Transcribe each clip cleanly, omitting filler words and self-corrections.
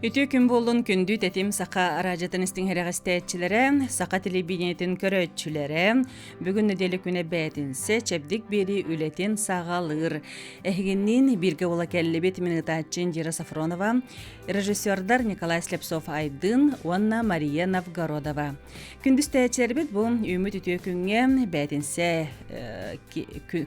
Үтүө күн буоллун күндү тэтим саха араадьытын истиҥ иһирэҕэстээччилэрэ, саха телевидениетин көрөөччүлэрэ, бүгүн нэдиэлэ күнэ бээтинсэ чэбдик биэрии үлэтин саҕалыыр. Эһигинниин бииргэ буола кэллибит мин ыытааччы Индира Сафронова, режиссердар Николай Слепцов-Айдын уонна Мария Новгородова. Күндүстээччилэрбит бу үүммүт үтүө күҥҥэ бээтинсэ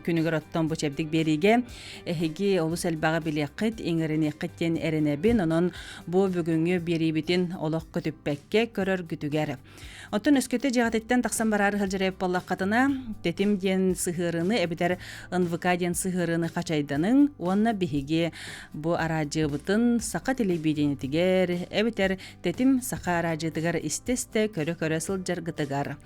күнүгэр оттон бу чэбдик биэриигэ эһиги олус элбэҕи билиэххит, иҥэриниэххит диэн эрэнэбин. Онон бу бүгүҥҥү биэриибитин олох көтүппэккэ көрөргүтүгэр. Оттон өскөтө дьиэҕититтэн тахсан бараары сылдьар эбит буоллаххытына, тэтим диэн сыһыарыыны эбэтэр НВК диэн сыһыарыыны хачайданыҥ уонна биһиги бу араадьыйабытын саха телевидениетигэр эбэтэр Тэтим саха араадьыйатыгар истэ-истэ, көрө-көрө сылдьаргытыгар.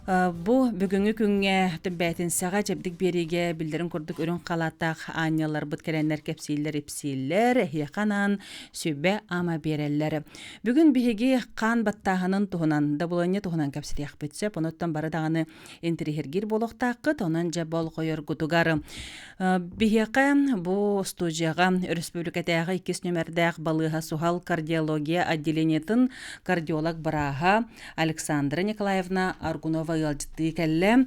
Бу бүгүҥҥү күҥҥэ бээтинсэҕэ чэбдик биэриигэ биллэрин курдук үрүҥ халааттаах аанньалларбыт кэлэннэр кэпсииллэр-ипсииллэр, эһиэхэ анаан сүбэ-ама биэрэллэр. Бүгүн биһиги хаан баттааһынын туһунан, дабылыанньа туһунан кэпсэтиэхпит сөп. Онуттан бары даҕаны интэриэһиргиир буолуохтааххыт. Онон дьэ болҕойоргутугар Биһиэхэ бу студияҕа өрөспүүбүлүкэтээҕи иккис нүөмэрдээх балыыһа суһал кардиология отделениетын кардиолог бырааһа Александра Николаевна Аргунова ыалдьыттыы кэллэ.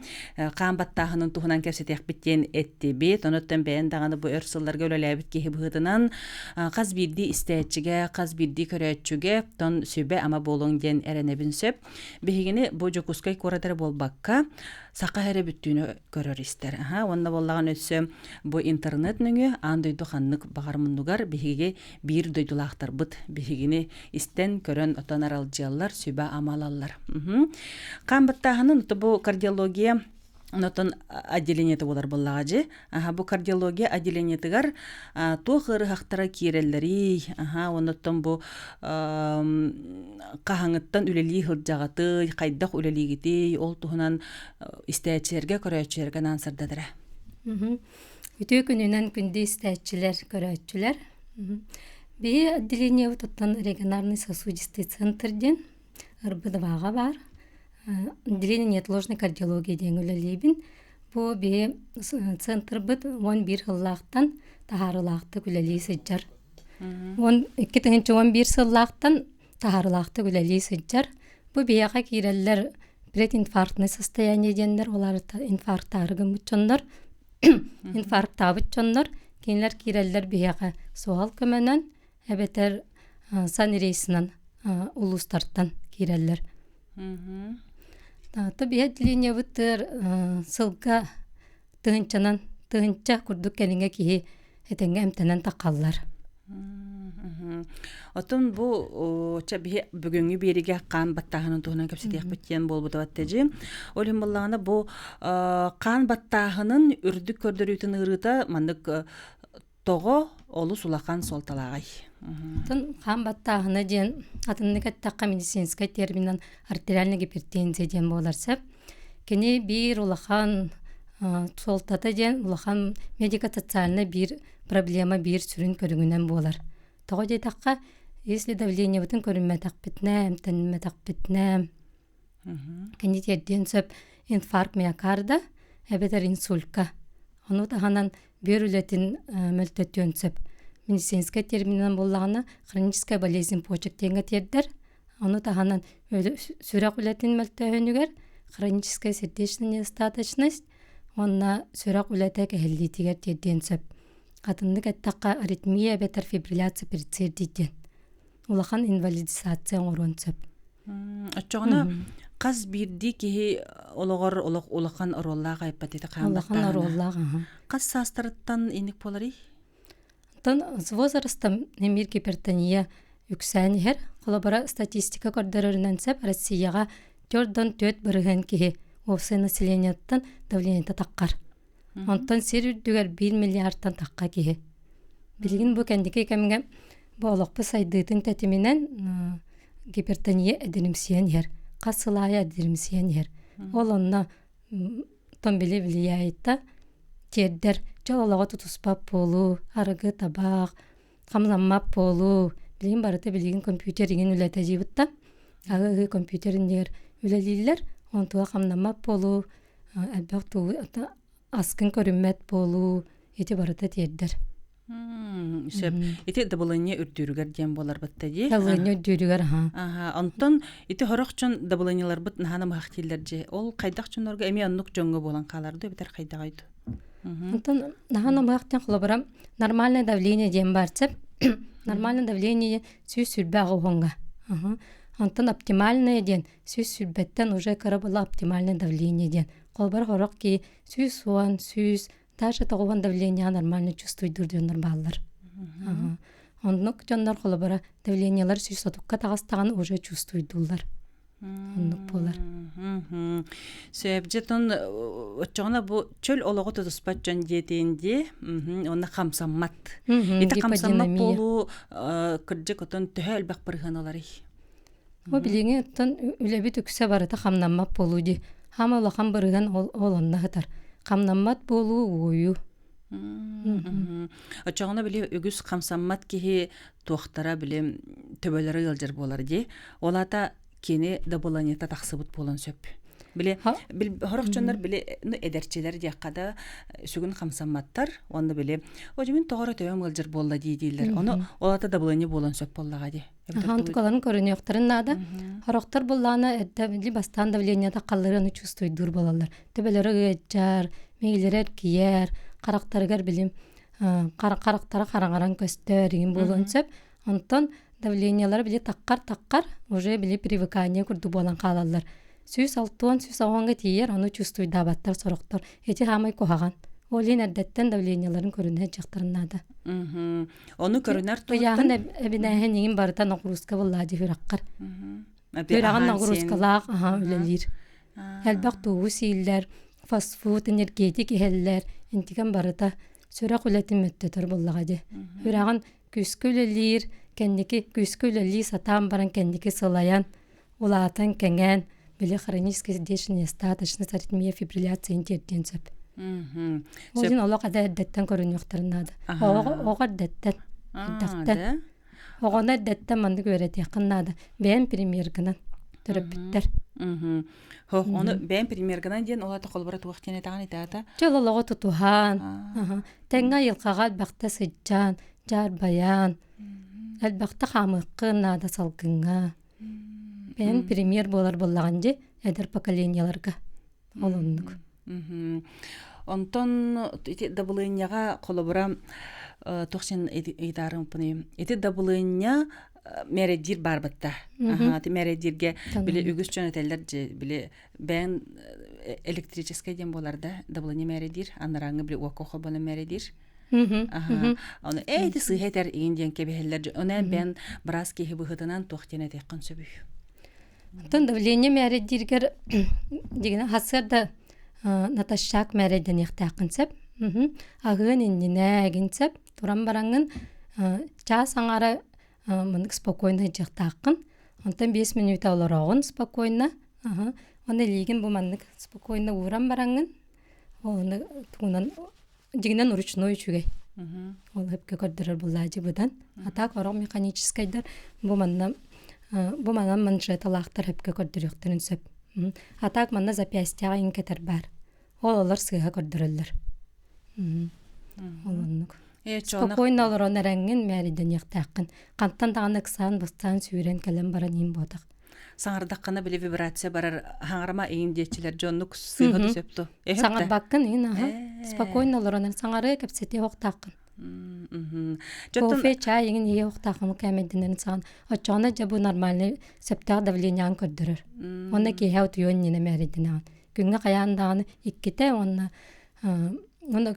Хаан баттааһынын туһунан кэпсэтиэхпит диэн эттибит. Онуттан бэйэн даҕаны бу өр сылларга үлэлээбит киһи быһыытынан хас биирдии истээччигэ, хас биирдии көрөөччүгэ тон сүбэ-ама буолуоҥ диэн эрэнэбин сөп. Биһигини бу Дьокуускай куорат эрэ буолбакка, саха эрэ бүттүүнү көрөр истэр. Аха, уонна буоллаҕына өссө бу интернет нөҥүө аан дойду ханнык баҕар муннугар биһиги биир дойдулаахтарбыт биһигини истэн көрөн отон аралдьыйаллар, сүбэ-ама ылаллар. Хаан баттааһынын бу кардиология онотон отделениета буолар буоллаҕа дьи. Аха, бу кардиология отделениетыгар туох ыарыһахтара киирэллэрий? Аха, оннуттан бу хаһаҥыттан үлэлии сылдьаҕытый, хайдах үлэлиигитий, ол туһунан истээччилэргэ, көрөөччүлэргэ анаан сырдатара. Үтүө күнүнэн күндү истээччилэр, көрөөччүлэр. Биһи отделениебыт оттон региональный сосудистый центр диэн РБДВаҕа баар. Отделение неотложной кардиологии диэн үлэлиибин. Бу биһи центрбыт 11 сыллаахтан таһаарыылаахтык үлэлии сылдьар. 2011 сыллаахтан таһаарыылаахтык үлэлии сылдьар. Бу биһиэхэ киирэллэр прединфарктное состояние диэннэр, олар инфарктаары гыммыт дьоннор, инфарктаабыт дьоннор, кинилэр киирэллэр биһиэхэ суһал көмөнөн эбэтэр санрейсынан улуустартан киирэллэр. То биһи отделениебытыгар сылга тыһынчанан тыһынча курдук кэриҥэ киһи этэҥҥэ эмтэнэн таххаллар. Оттон бу ча биһи бүгүҥҥү биэригэ хаан баттааһынын туһунан кэпсэтиэхпит диэн буолбута баттажы. Ол иһин буоллаҕына бу хаан баттааһынын үрдүк көрдөрүүтүн ыарыыта маннык тоҕо олус улахан суолталааҕый? Оттон хаан баттааһына диэн атыннык эттэххэ медицинскэй терминэн артериальная гипертензия диэн буолар сөп. Кини биир улахан суолтата диэн улахан медико-социальнай биир проблема биир сүрүн көрүҥүнэн буолар. Тоҕо диэтэххэ, если давлениебытын көрүммэтэхпитинэ, эмтэммэтэхпитинэ, Кини тиэрдиэн сөп инфаркт миокарда эбэтэр инсулька. Ону таһынан бүөр үлэтин мөлтөтүөн сөп. Медицинскэй термининэн буоллаҕына хроническая болезнь почек диэҥҥэ тиэрдэр. Ону таһынан сүрэх үлэтин мөлтөөһүнүгэр хроническая сердечная недостаточность уонна сүрэх үлэтэ кэһиллиитигэр тиэрдиэн сөп. Атыннык эттэххэ аритмия эбэтэр фибрилляция предсердий диэн улахан инвалидизация оҥоруон сөп. Оччоҕуна хас биирдии киһи олоҕор олох улахан оруоллаах айпатита хаан Улахан оруоллаах аха. Хас саастарыттан инник буоларый? Оттон с возрастом эмиир гипертония үксээн иһэр. Холобура, статистика көрдөрөрүнэн сөп Россияҕа 4,4% киһи уопсай населениеттан давлениета таххар. Онтон сир үрдүгэр 1 миллиардтан тахха киһи. Билигин бу кэнники кэмҥэ бу олохпут сайдыытын тэтиминэн гипертония эдиримсийэн иһэр. Хас сыл аайы эдиримсийэн иһэр. Ол онно тон били влияет тиэрдэр дьол олоҕу тутуспат буолуу, арыгы, табаах, хамламмат буолуу. Билигин барыта билигин компьютер игин үлэтэ дьиибиттэн. Аһыы компьютер иннигэр үлэлииллэр. Онтуга хамнаммат буолуу, элбэх тугу аскын көрүммэт буолуу ити барыта тиэрдэр. Сөп. Ити дабылыанньа үрдүүрүгэр диэн буоларбыт дии. Дабылыанньа үрдүүрүгэр аха. Аха. Онтон ити хорох дьон дабылыанньаларбыт наһаа намыһах дииллэр дии. Ол хайдах дьоннорго эмиэ оннук дьоҥҥо буолан хаалар дуу эбэтэр хайдаҕай дуу? Онтон наһаа намыһах диэн холобура нормальное давление диэн баар сөп. Нормальное давление 128 уһуҥҥа. Онтон оптимальное диэн 120-тэн уже кыра була оптимальное давление диэн. Холобура хорох киһи 110, 100 даже тоҕуһун давлениеҕа нормально чувствуйдуур дьоннор бааллар. Оннук дьоннор холобура давлениелар 130-ка таҕыстаҕына уже чувствуйдууллар. Оннук буолар. Сөп дьэ тон оччоҕуна бу чөл олоҕу тутуспат дьон диэтиин дии уонна хамсаммат. Ити хамсаммат буолуу кырдьык отон төһө элбэх бырыһыан ыларый? Бу билиҥи оттон үлэбит үксэ барыта хамнаммат буолуу дии. Хаама улахан бырыһыан ол ол онно сытар. Хамнаммат буолуу уойуу. Оччоҕуна били үгүс хамсаммат киһи туохтара били төбөлөрө ыалдьар буолар дии. Ол аата кини дабыланньата тахсыбыт буолан сөп. Били хорох дьоннор били ну эдэрчилэр диэххэ да сүгүн хамсамматтар уонна били одьумин тоҕо эрэ төбөм ыалдьар буолла дии дииллэр. Ону ол аата дабыланньа буолан сөп буоллаҕа дии. Онтукаларын көрүнүөхтэрин наада. Хорохтор буллаҕына эрдэ били бастаан давлениета халларыаны чувствуйдуур буолаллар. Төбөлөрө ыалдьар, миилэрэ эргийэр, харахтарыгар билим харахтара хараҥаран көстөр игин буолуон сөп. Онтон давлениелара били таххар-таххар уже били привыкание курдук буолан хаалаллар. 160 190-га тиийэр, ону чувствуйдаабаттар сорохтор. Ити хаамай куһаҕан. Ол иһин эрдэттэн давлениеларын көрүнэ сылдьыахтарын наада. Ону көрүнэр туһуттан эбинээһин иҥин барыта ноҕурууска буллаа дии үрэххэр. Үрэҕин ноҕуруускалаах аха үлэлиир. Элбэх туугу сииллэр, фастфуд, энергетик иһэллэр, интигэн барыта сүрэх үлэтин мөттөтөр буллаҕа дии. Үрэҕин күүскэ үлэлиир, кэнники күүскэ үлэлии сатаан баран кэнники сылайан, улаатан, кэҥээн, били хронический сердечная недостаточность, аритмия, фибрилляция тиэрдиэн сөп. Ол иһин олох эдэ эрдэттэн көрүнүөхтэрин наада. Оҕо эрдэттэн, эрдэхтэн. Оҕону эрдэттэн маннык үөрэтиэххин наада. Бэйэм премьергынан төрөппүттэр. Хох, ону бэйэм премьергынан диэн ол ата холобура туох диэн этэҕин итаата? Чөл олоҕу тутуһан, тэҥҥэ айылҕаҕа элбэхтэ сылдьан, дьаарбайан, элбэхтэ хаамыаххын наада салгыҥҥа. Бэйэм премьер буолар буоллаҕын дии эдэр поколениеларга. Ол оннук. Онтон ити дабылыанньаҕа холобура туох син ыйытаарымпыный ити дабылыанньа мэрэдиир баарбатта. Аха, мэрэдииргэ били үгүс дьон этэллэр дьэ били бэйэн электрическэй диэн буолар да дабылыанньа мэрэдиир анарааҥҥы били уокка холбонон мэрэдиир. Аха. Ону ээ ити сыыһа этэр иин диэн кэбиһэллэр. Онон бэйэн быраас киһи быһыытынан туох диэн этиэххин сөбүй? Оттон давление мээрэйдииргэр дигинэ сарсыарда натощак мээрэйдэниэхтээххин сөп. Аһыан иннинэ эгин сөп. Туран бараҥҥын чаас аҥаара маннык спокойно сылдьыахтааххын. Онтон 5 мүнүүтэ олороҕун спокойно. Уонна илиигин бу маннык спокойно ууран бараҥҥын Оны тугунан дьиҥинэн ручной үчүгэй. Ол өпкө көрдөрөр буллаадьы быдан. А так орох механическайдар бу манна бу манан манжеталаахтар өпкө көрдөрүөхтэрин сөп. А так манна запястьяҕа иҥкэтэр баар. Ол олор сыыһа көрдөрөллөр. Ол оннук. Спокойно олорон эрэҥҥин мээридэниэхтээххин. Хантан даҕаны ыксаан-быстаан сүүрэн кэлэн баран иин буотах. Саҥардаххына били вибрация барар хаҥарама иин диэччилэр дьоннук сыыһа да сөп ту. Саҥарбаккын иин аха. Спокойно олоронан саҥарыы кэпсэтиэ охтааххын. Кофе, чай иҥин иһиэ охтааххын кээмэйдэнэрин саҕан оччоҕуна дьэ бу нормальный сөптөөх давлениеҕын көрдөрөр. Уонна киэһэ утуйуон иннинэ мээрэйдэнэҕин. Күҥҥэ хайаан даҕаны иккитэ уонна уонна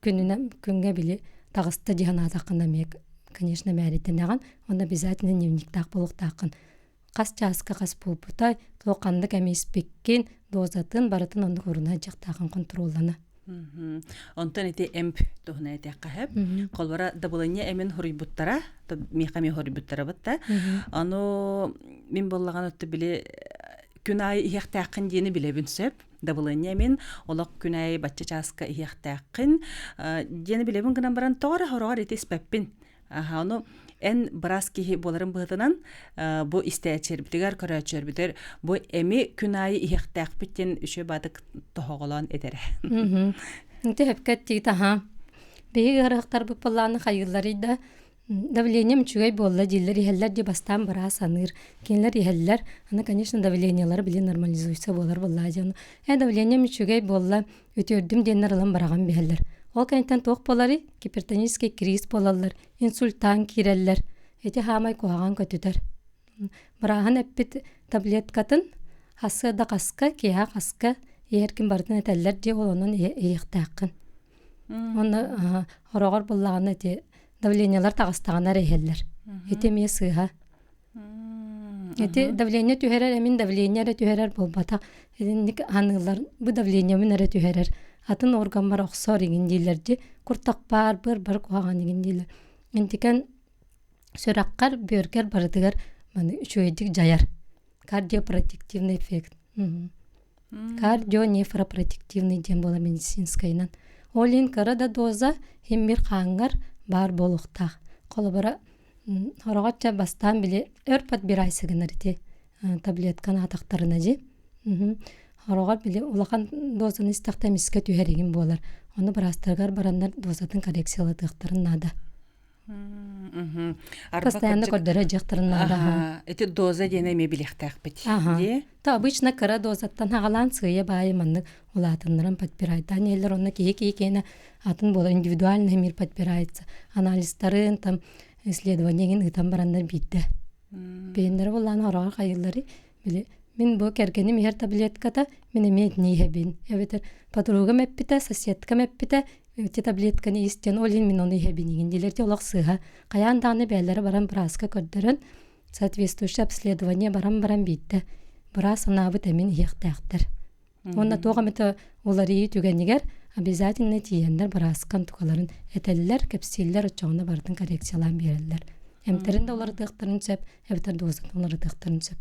күнүнэн күҥҥэ били таҕыста дии санаатаххына эмиэ конечно мээрэйдэнэҕин уонна обязательно дневниктаах буолуохтааххын. Хас чааска хас буолбутай, туох ханнык эми испиккин, дозатын барытын оннук уруна сылдьыахтааххын хонтуруоллана. Онтон ити эмп туһунан этиэххэ сөп. Холобура, дабыланньа эмин хоруйбуттара, миэхэ эмиэ хоруйбуттара бытта. Ону мин буоллаҕына отто били күн аайы иһиэхтээххин диэни билэбин сөп. Дабылыанньа эмин олох күн аайы бачча чааска иһиэхтээххин диэни билэбин гынан баран тоҕо эрэ хороҕор ити испэппин. Аха, ону эн быраас киһи буоларын быһыытынан бу истээччилэрбитигэр, көрөөччүлэрбитигэр бу эми күн аайы иһиэхтээхпит диэн үчүгэй баатык тоһоҕолоон этэрэ. Ити сөпкө эттигит аха. Биһиги ыарахтарбыт буоллаҕына хайыылларый да давлением үчүгэй буолла дииллэр иһэллэр дии бастаан быраас саныыр. Кинилэр иһэллэр, аны конечно давлениелара били нормализуется буолар буоллаа дьон. Э давлением үчүгэй буолла, үтүөрдүм диэннэр ылан быраҕан биһэллэр. Ол кэнниттэн туох буоларый? Гипертонический криз буолаллар, инсультаан киирэллэр. Ити хаамай куһаҕан көтүтэр. Бырааһын эппит таблеткатын хасыа да хаска, киэһэ хаска иһэргин барытын этэллэр дии, ол онон иһиэхтээххин. Уонна хороҕор буллаҕына ити давлениелар таҕыстаҕына эрэ иһэллэр. Ити эмиэ сыыһа. Ити давление түһэрэр эмин давление эрэ түһэрэр буолбатах. Итинник аныыллар бу давлениебын эрэ түһэрэр. Атын органмар охсор игин дииллэр дии. Куртах баар, быар бар куһаҕан игин дииллэр. Интикен сүрэххэр, бүөргэр барытыгар маны үчүгэйдик дьайар. Кардиопротективный эффект. Кардионефропротективный диэн буолар медицинскайынан. Ол иһин кыра да доза химмир хааҥҥар баар буолуохтаах. Холобура, хороҕор чэ бастаан били өр подбирайся гынар ити таблетканы атахтарына дьи. Хороҕор били улахан дозаны истэхтэ эмискэ түһэригин буолар. Ону быраастарыгар бараннар дозатын коррекциялатыахтарын наада. Арба Постоянно кырдьык көрдөрө дьахтарын наада. Аха, ити доза диэн эмиэ билиэхтээхпит. Аха. Дии? То обычно кыра дозаттан хаҕалаан сыыйа баайы маннык улаатыннаран подбирайдаан иһэллэр онно киһи киһи киэнэ атын буолар индивидуальный мир подбирается анализтарын там исследование игин ыытан бараннар биирдэ Бэйэннэрэ буоллаҕына хороҕор хайыылларый били мин бу кэргэним иһэр таблетката мин эмиэ итини иһэбин эбэтэр подругам эппитэ соседкам эппитэ ити таблетканы ис диэн ол иһин мин ону иһэбин игин дииллэр ити олох сыыһа хайаан даҕаны бэйэлэрэ баран бырааска көрдөрөн соответствующее обследование баран баран биирдэ быраас анаабыт эмин иһиэхтээхтэр. Уонна туох эмэтэ уларыйыы түгэнигэр обязательно тиийэннэр бырааска онтукаларын этэллэр, кэпсииллэр, оччоҕуна барытын коррекциялаан биэрэллэр. Эмтэрин да уларытыахтарын сөп, эбэтэр дозатын уларытыахтарын сөп.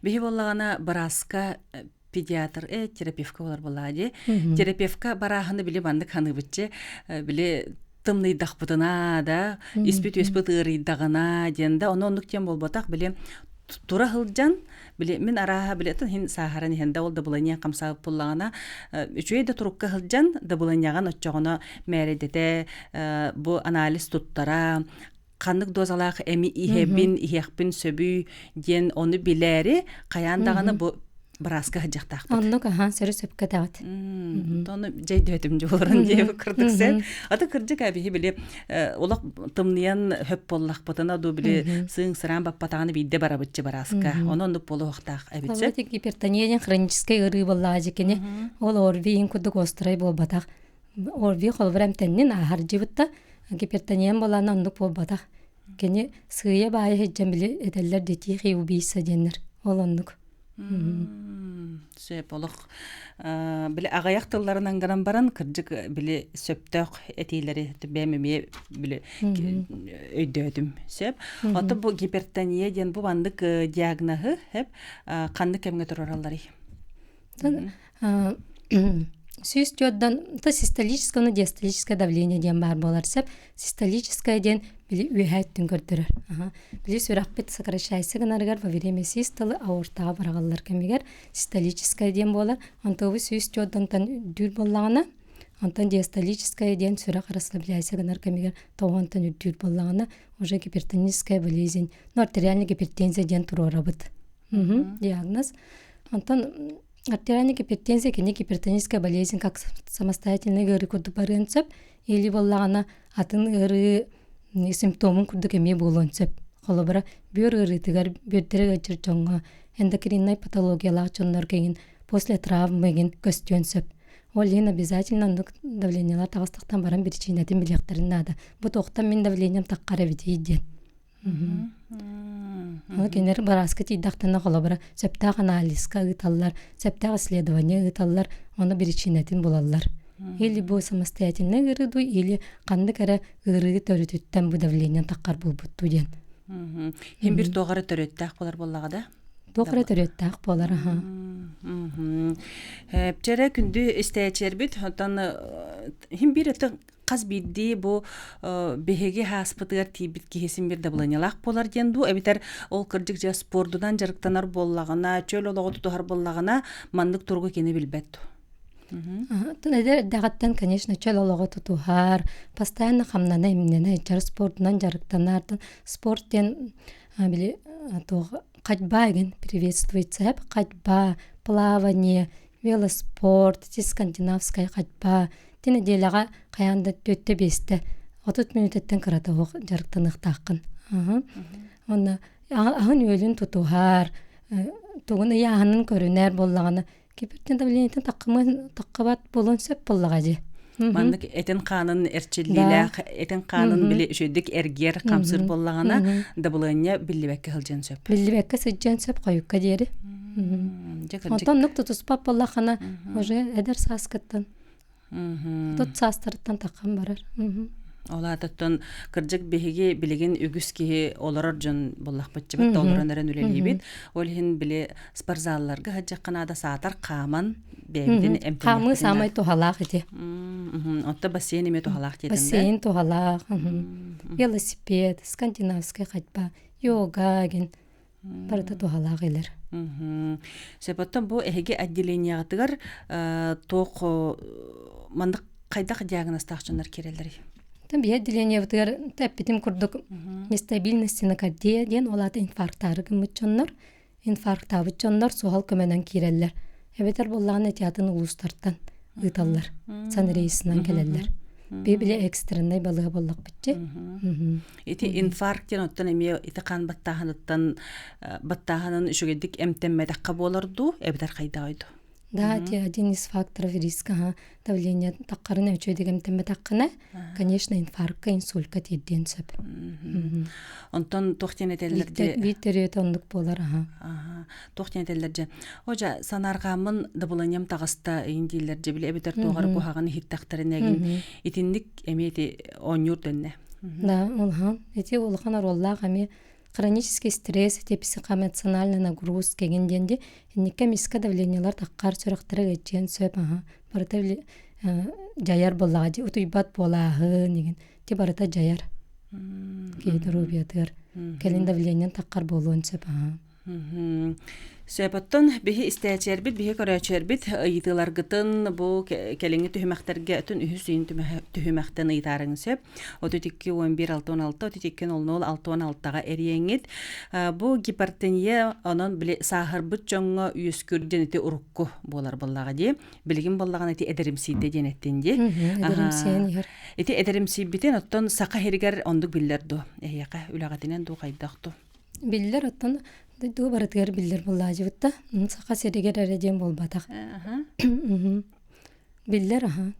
Биһи буоллаҕына бырааска педиатр, терапевка болар буоллаҕа дии. Терапевка барааһыны били маннык ханыыбытчы, били тымныйдахпытына да, испит-үөспүт ыарыйдаҕына диэн да, ону оннук диэн буолбатах, били тура сылдьан били мин арааһа били иһин сааһаран иһэн да ол дабыланья хамсаабыт буоллаҕына үчүгэй да турукка сылдьан дабыланьяҕын оччоҕуна мээрэйдэтэ бу анализ туттара ханнык дозалаах эми иһэбин иһиэхпин сөбүй диэн ону билээри хайаан даҕаны бу бырааска сылдьахтаахпыт. Оннук аһаан сөрү сөпкө этэҕит. Тону дьэйдөөтүм дьуларан диэбит кырдык сен. Аты кырдьык биһи били олох тымныйан хөп буоллахпытына ду били сыыҥ сыраан баппатаҕына биирдэ барабытчы барааска. Ону оннук буолуохтаах эбит. Эти гипертония диэн хроническай ыарыы буоллаҕа дьикини. Ол ОРВИ иһин курдук острай буолбатах. ОРВИ холобур эмтэннин ааһар дьибытта гипертониям буолаана оннук буолбатах. Кини сыыйа баайа сылдьан били этэллэр дии тихий убийца диэннэр. Ол оннук. Сөп олох били аҕыйах тылларынан гынан баран кырдьык били сөптөөх этиилэри бэйэм эмиэ били өйдөөтүм сөп. Ото бу гипертония диэн бу маннык диагноһы хэп ханнык кэмҥэ тураралларый? 104-дан то систолическое уонна диастолическое давление диэн баар буолар сөп. Систолическое диэн били үөһээ өттүн көрдөрөр. Били сүрэхпит сокращайся гынарыгар во время систолы аортаҕа быраҕыллар кэмигэр систолическое диэн буолар. Онтуобу 104-дан үрдүүр буоллаҕына, онтон диастолическое диэн сүрэх расслабляйся гынар кэмигэр тоҕонтон үрдүүр буоллаҕына уже гипертоническая болезнь, ну артериальная гипертензия диэн туруорабыт. Диагноз. Онтон артериальная гипертензия кини гипертоническая болезнь как самостоятельный ыарыы курдук барыан сөп или буоллаҕына атын ыарыы симптомун курдук эмиэ буолуон сөп. Холобура, бүөр ыарыытыгар бүөрдэрэ ыалдьар дьоҥҥо эндокриннай патологиялаах дьоннорго игин после травмы игин көстүөн сөп. Ол иһин обязательно оннук давлениелар таҕыстахтан баран биричиинэтин билиэхтэрин наада. Бу туохтан мин давлением таххар эбитий диэн. Ону кинилэр бырааска тиийдэхтэринэ холобура сөптөөх анализка ыыталлар, сөптөөх исследование ыыталлар, ону биричиинэтин булаллар. Или бу самостоятельный ыарыы дуу, или ханнык эрэ ыарыы төрүтүттэн бу давление таххар буолбут дуу диэн. Хин бир туох эрэ төрүттээх буолар буоллаҕа да? Туох эрэ төрүттээх буолар, аха. Чэрэ күндү истээччилэрбит, оттон хин бир өтө хас биирдии бу биһиги ааспытыгар тиийбит киһи син биир дабылыанньалаах буолар диэн дуу эбэтэр ол кырдьык дьэ спордунан дьарыктанар буоллаҕына, чөл олоҕу тутуһар буоллаҕына маннык туругу кини билбэт дуу? Оттон эдэр эрдэҕиттэн, конечно, чөл олоҕу тутуһар, постоянно хамнана имнэнэ сылдьар, спордунан дьарыктанар. Спорт диэн били туох ходьба игин приветствуется ходьба, плавание, велоспорт, ити скандинавская ходьба. Ити нэдиэлэҕэ хайаан да түөртэ-биэстэ 30 мүнүүтэттэн кырата суох дьарыктаныахтааххын. Уонна аһын-үөлүн тутуһар, тугун ыйааһынын көрүнэр буоллаҕына Кипертен давлениетын таккыбат буолуон сөп буоллаҕа дии. Маннык этин-хаанын эрчиллиилээх, этин-хаанын били үчүгдүк эргиэр хамсыыр буоллаҕына, дабылыанньа биллибэккэ сылдьыан сөп. Биллибэккэ сылдьыан сөп хойукка диэри. Онтон оннук тутуспат буоллаххына, уже эдэр сааскыттан Тут саастарыттан таххан барар. Ол аатыттан кырдьык биһиги билигин үгүс киһи олорор дьон буллахпытчыбыт олорон эрэн үлэлиибит. Ол иһин били спортзалларга сылдьахха наада саатар хааман бэйэбитин эмтэнэхпитин. Хаамыы саамай туһалаах ити. Онто бассейн эмиэ туһалаах диэтин Бассейн туһалаах. Велосипед, скандинавская ходьба, йога ген барыта туһалаах илэр. Сөп оттон бу эһиги отделениеҕытыгар туох маннык хайдах диагнозтаах дьоннор киирэллэрий? Биһи отделениебытыгар эппитим курдук нестабильность стенокардия диэн ол аата инфарктаары гыммыт дьоннор инфарктаабыт дьоннор суһал көмөнөн киирэллэр. Эбэтэр буоллаҕына ити атын улуустартан ыыталлар. Санрейсынан кэлэллэр. Били экстреннай балыыһа буоллахпытчы. Ити инфаркт диэн оттон эмиэ ити хаан баттааһыныттан баттааһынын үчүгэйдик эмтэммэтэххэ буолар дуу, эбэтэр хайдаҕый дуу? Да, те один из факторов риска давление таххарына үчүгэйдик эмтэммэтэххинэ, конечно, инфарктка, инсультка тиэрдиэн сөп. Онтон туох диэн этэллэр де? Биир төрүөтэ оннук буолар, аха. Туох диэн этэллэр дьэ? О дьэ, санаарҕааммын дабыланньам таҕыста ыйын дииллэр дьэ, били эбэтэр туох эрэ куһаҕан иһиттэхтэринэ эгин итинник эмиэ ити оонньуур дэннэ. Да, улахан. Ити улахан оруоллаах эмиэ хронический стресс, ити психоэмоциональная нагрузка кэгин диэн ди инникке миска давлениелар таххар сүрэхтэрэ ыаччыан сөп аха барыта дьайар буоллаҕа ди утуйбат буолааһын игин ти барыта дьайар киһи доруобуйатыгар кэлин давлениен таххар буолуон сөп аха Сөп оттон биһи истээччилэрбит, биһи көрөөччүлэрбит ыйытыыларгытын бу кэлиҥҥи түһүмэхтэргэ өтүн үһүс ыйын түһүмэхтэн ыйытаарыҥ сөп. 32 11 66 32 00 66-ҕа эриэҥҥит. Бу гипертония онон били сааһырбыт дьоҥҥо үөскүүр диэн ити урукку буолар буоллаҕа дии. Билигин буоллаҕына ити эдэримсийдэ диэн эттин дии. Эдэримсийэн иһэр. Ити эдэримсийбитин оттон саха сиригэр оннук биллэр дуо? Эһиэхэ үлэҕитинэн дуу хайдах дуу? Биллэр, оттон дойду барытыгар биллэр буоллаадьыбыт да. Саха сиригэр эрэ диэн буолбатах. Биллэр, аха.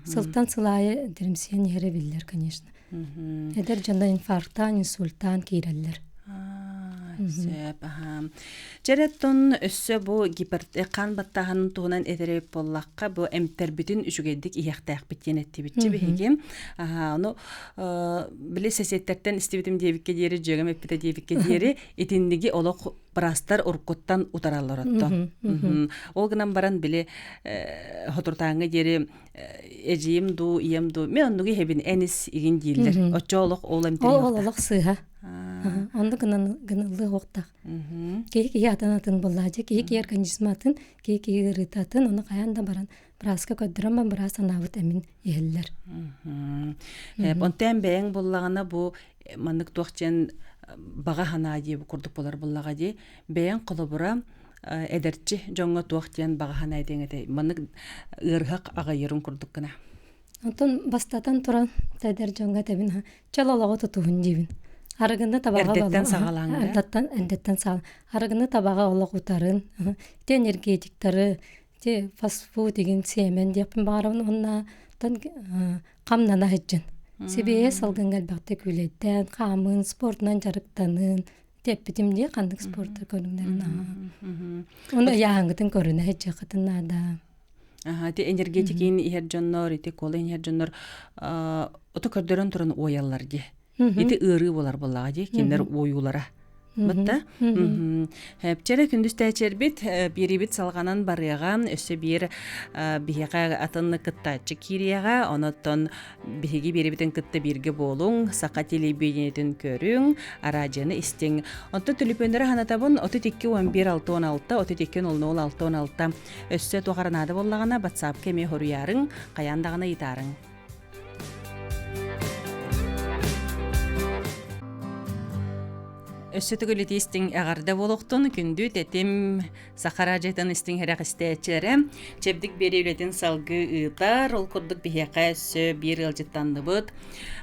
Сылтан сыл аайы эдэримсийэн иһэрэ биллэр, конечно. Эдэр дьоно инфарктаан, инсультаан киирэллэр. Сөп, аха. Чэрэ оттон өссө бу хаан баттааһынын туһунан этэр эбит буоллахха, бу эмтэрбитин үчүгэйдик иһиэхтээхпит диэн эттибитчи биһиги. Аха, ону били сэсиэттэртэн истибитим диэбиккэ диэри, дьүөгэм эппитэ диэбиккэ диэри, итинниги олох быраастар уруккуттан утараллар оттон. Ол гынан баран били хоторутааҥҥа диэри эдьиийим дуу, ийэм дуу, мен оннугу иһэбин эн ис игин дииллэр. Оччо олох ол эмтэн Ол олох сыыһа. Оннук гынан гыныллыах уохтаах. Киһи киһи атын атын буоллаачы, киһи киһи организма атын, киһи киһи ыарыыта атын, ону хайаан да баран бырааска көрдөрөн баран быраас анаабыт эмин иһэллэр. Онтон бэйэҥ буллаҕына бу маннык туох диэн баҕа санаа дии курдук буолар буллаҕа дии. Бэйэҥ холобура эдэрчи дьоҥҥо туох диэн баҕа санаа этиэҥ этэй? Маннык ыарыһах аҕыйырын курдук гына. Онтон бастатан туран эдэр дьоҥҥо этэбин чөл олоҕу тутуһун диибин. Арыгыны табаҕа Эрдэттэн саҕалааҥ да? Эрдэттэн эрдэттэн саҕалаан. Арыгыны табаҕа олох утарын, ити энергетиктары, ити фастфуд игин сиэмэн диэхпин баҕарабын уонна хамнана сылдьын. Сибиэһэй салгыҥҥа элбэхтик күүлэйдээн, хаамыын, спортунан дьарыктаныын эппитим дии ханнык спорт көрүҥнэрин Уонна ыйааһыҥҥытын көрүнэ сылдьыаххытын наада. Аха, ити энергетикин иһэр дьоннор, ити кола иһэр дьоннор ото көрдөрөн туран уойаллар дии. Ити ыарыы буолар буоллаҕа дии, кинилэр уойуулара. Батта. Чэрэ күндүс тээчэрбит биэрибит салҕанан барыаҕа өссө биир биһиэхэ атын кыттааччы киириэҕэ онон биһиги биэрибитин кытта бииргэ буолуҥ саха телевидениетин көрүҥ араадьыйаны истиҥ онтон төлөпүөннэри санатабын 32 11 66 32 00 66 өссө туох наада буоллаҕына батсаапка эмиэ хоруйаарыҥ хайаан даҕаны ыйытаарыҥ. Өссө төгүл итиистиҥ эҕэрдэ буолуохтун, күндү тэтим саха араадьыйатын истиҥ иһирэх истээччилэрэ. Чэбдик биэрии үлэтин салгыы ыытар. Ол курдук биһиэхэ өссө биир ыалдьыттанныбыт.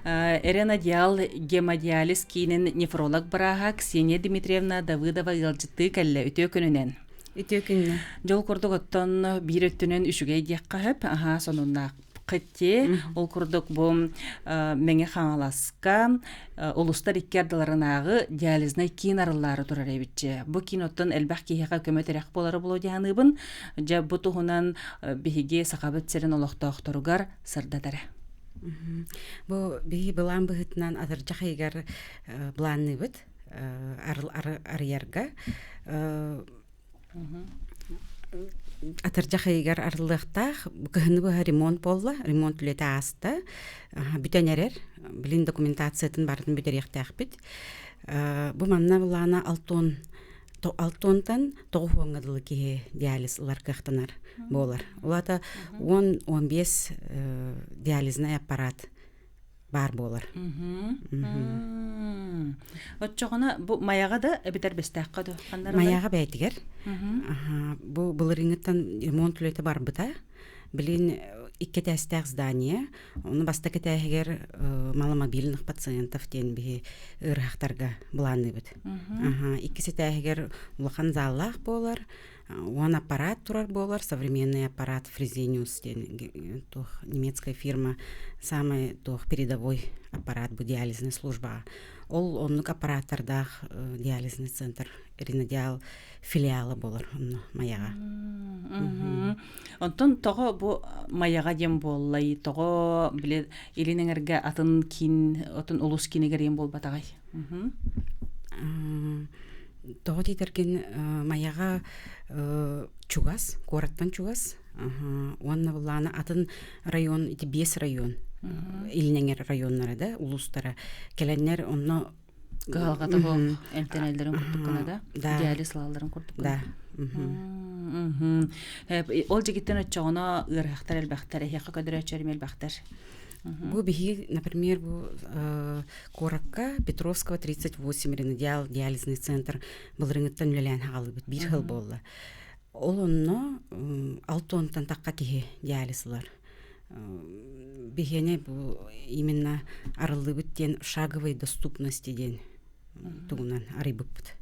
Эренадиал гемодиализ киинин нефролог бырааһа Ксения Дмитриевна Давыдова ыалдьыттыы кэллэ. Үтүө күнүнэн. Үтүө күнүнэн. Дьол курдук оттон биир өттүнэн үчүгэй диэххэ сөп. Аһаа сонуннаах Хэтти ол курдук бу Мэҥэ Хаҥаласка улустар икки ардыларынааҕы диализнай киин арыллаары турар эбитчи. Бу киин оттон элбэх киһиэхэ көмө-тирэх буолара буолуо дии саныыбын. Дьэ бу туһунан биһиги Сахабыт сирин олохтоохторугар сырдатара. Бу биһи былаан быһыытынан атырдьах ыйыгар былаанныыбыт арыйарга. Атырдьах ыйыгар арыллыахтаах. Кыһыны быһа ремонт буолла. Ремонт үлэтэ ааста. Бүтэн эрэр. Билин документациятын барытын бүтэриэхтээхпит. Бу манна былаана алтон алтонтан тоҕус уоҥҥа дылы киһи диализ ылар кыахтанар буолар. Ол аата 10-15 диализнай аппарат баар буолар. Оччоҕуна бу Майаҕа да эбэтэр Бэстээххэ да Майаҕа бэйэтигэр. Бу былырыыҥҥыттан ремонт үлэтэ барбыта. Билин икки этээстээх здание. Ону бастакы этээһигэр маломобильных пациентов диэн биһи ыарыһахтарга былаанныыбыт. Иккис этээһигэр улахан заллаах буолар. Уон аппарат турар буолар, современный аппарат Фрезениус диэн туох немецкая фирма самый туох передовой аппарат бу диализный службаҕа. Ол оннук аппараттардаах диализный центр Ринодиал филиала буолар онно Майаҕа. Онтон тоҕо бу Майаҕа диэн буоллай? Тоҕо били илин эҥэргэ атын киин, отун улус киинигэр диэн буолбатаҕай? Тоҕо диэтэргин Майаҕа чугас, куораттан чугас уонна былаана атын район ити биэс район илин эҥэр районнара да улуустара кэлэннэр онно кыһалҕата суох эмтэнэллэрин курдук гына да диализ ылалларын курдук да ол дьигиттэн оччоҕуна ыарыһахтар элбэхтэр эһиэхэ көдөрөөччү элбэхтэр Бу биһиги, например, бу куоракка Петровского 38 ренодиал диализный центр былырыҥыттан үлэлээн хаалыбыт биир сыл буолла. Ол онно алтонтан тахха киһи диализ ылар. Биһиэне бу именно арыллыбыт диэн шаговой доступности диэн тугунан арыйбыппыт.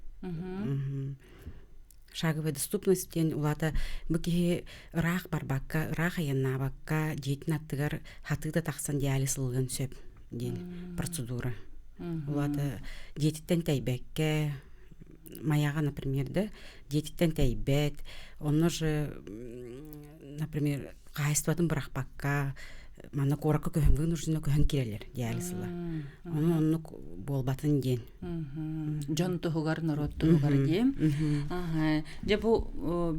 Шаговая доступность диэн улаата бу киһи ыраах барбакка, ыраах айаннаабакка дьиэтин аттыгар хатыы да тахсан диализ ылыан сөп диэн процедура. Улаата дьиэтиттэн тэйбэккэ, Майаҕа, например, да, дьиэтиттэн тэйбэт, онно же, например, хаһаайыстыбатын бырахпакка манна куоракка көһөн вынужденно көһөн киирэллэр диализ ыла. Ону оннук буолбатын диэн. Дьон туһугар, норуот туһугар диэн. Дьэ бу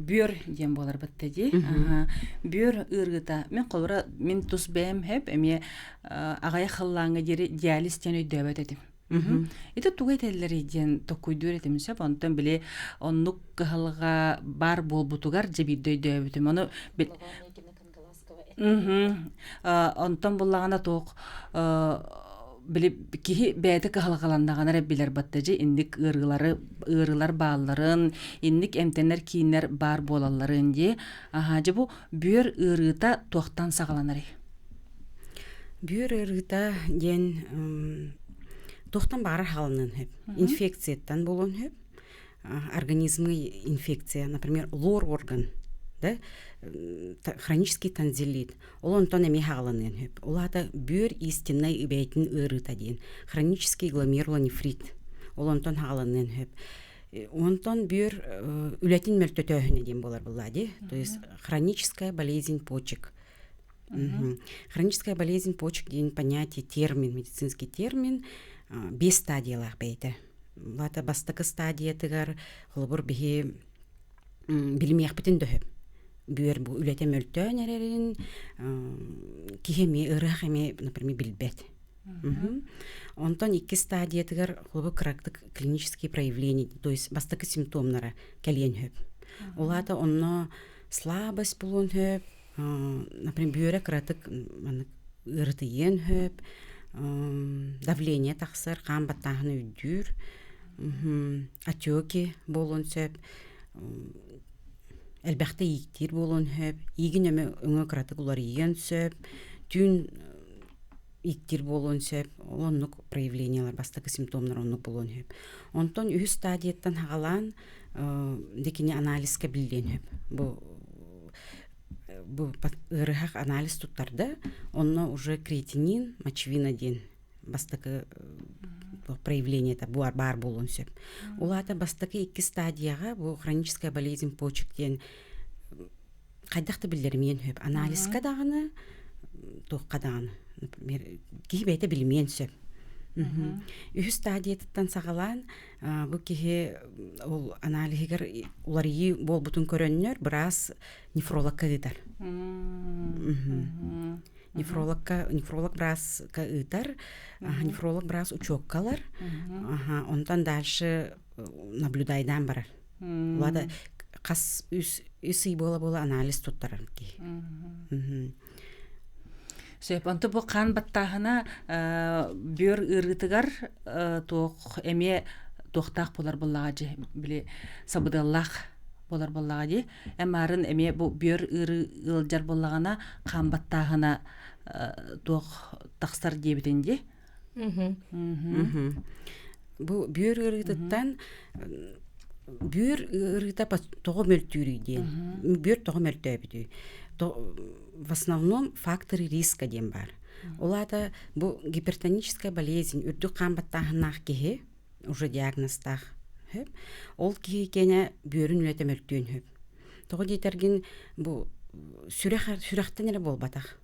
бүөр диэн буолар батта дии. Бүөр ыарыыта мен холобура мин тус бэйэм хэп эмиэ аҕайах халлааҥҥа диэри диализ диэн өйдөөбөт этим. Ити тугу этэллэрий диэн токкуйдуур этим сөп. Онтон били оннук кыһалҕа баар буолбутугар дьэ биирдэ өйдөөбүтүм. Ону онтон буллаҕына туох били киһи бэйэтэ кыһалҕаланнаҕына эрэ билэр батта дьэ инник ыарыылары ыарыылар баалларын, инник эмтэнэр кииннэр баар буолалларын дии. Аһаа дьэ бу бүөр ыарыыта туохтан саҕаланарый? Бүөр ыарыыта диэн туохтан баҕарар хаалыныан сөп. Инфекцияттан буолуон сөп. Организмы инфекция, например, лор орган, да, хронический тонзиллит. Ол онтон эмиэ хаалыныан сөп. Ол аата бүөр истиннай бэйэтин ыарыыта диэн. Хронический гломерулонефрит. Ол онтон хаалыныан сөп. Онтон бүөр үлэтин мөлтөтөөһүнэ диэн буолар буолла дии. То есть хроническая болезнь почек. Хроническая болезнь почек диэн понятие, термин, медицинский термин, бес стадиялаах бэйэтэ. Бата бастакы стадиятыгар холобур биһи билимиэхпитин дөһөп. Бүөр бу үлэтэ мөлтөөн эрэрин киһи эмиэ ыарыһах эмиэ, например, билбэт. Онтон икки стадиятыгар холобур кырактык клинические проявления, то есть бастакы симптомнара кэлиэн сөп. Ол аата онно слабость буолуон сөп, например, бүөрэ кыратык маннык ыарытыйыан сөп, давление тахсар, хаан баттааһына үрдүүр, отеки буолуон сөп, элбэхтэ ииктиир буолуон сөп, иигин өҥө кыратык уларыйыан сөп, түүн ииктиир буолуон сөп, ол оннук проявлениелар, бастакы симптомнар оннук буолуон сөп. Онтон үһүс стадияттан хаҕалаан дикини анализка биллиэн сөп. Бу бу ыарыһах анализ туттарда, онно уже креатинин, мочевина диэн бастакы проявлениета баар буолуон сөп. Ол аата бастакы икки стадияҕа бу хроническая болезнь почек диэн хайдах да биллэримиэн сөп. Анализка даҕаны, туохха даҕаны, например, киһи бэйэтэ билимиэн сөп. Үһүс стадиятыттан саҕалаан бу киһи ол аналиһыгар уларыйыы буолбутун көрөннөр быраас нефрологка ыытар. Нефрологка нефролог бырааска ыытар, нефролог быраас учуоккалар, онтон дальше наблюдайдаан барар. Улаата хас үс үс ый буола-буола анализ туттарар киһи. Сөп. Онто бу хаан баттааһына бүөр ыарыытыгар туох эмиэ туохтаах буолар буоллаҕа дьи били сабыдыаллаах буолар буоллаҕа дии. Эмаарын эмиэ бу бүөр ыарыы ыалдьар буоллаҕына хаан баттааһына туох тахсар диэбитин дии. Бу бүөр ыарыытыттан бүөр ыарыыта тоҕо мөлтүүрүй диэн. Бүөр тоҕо мөлтөөбүтүй? В основном факторы риска диэн баар. Ол аата бу гипертоническая болезнь үрдүк хаан баттааһыннаах киһи уже диагнозтаах сөп. Ол киһи киэнэ бүөрүн үлэтэ мөлтүөн сөп. Тоҕо диэтэргин бу сүрэх сүрэхтэн эрэ буолбатах.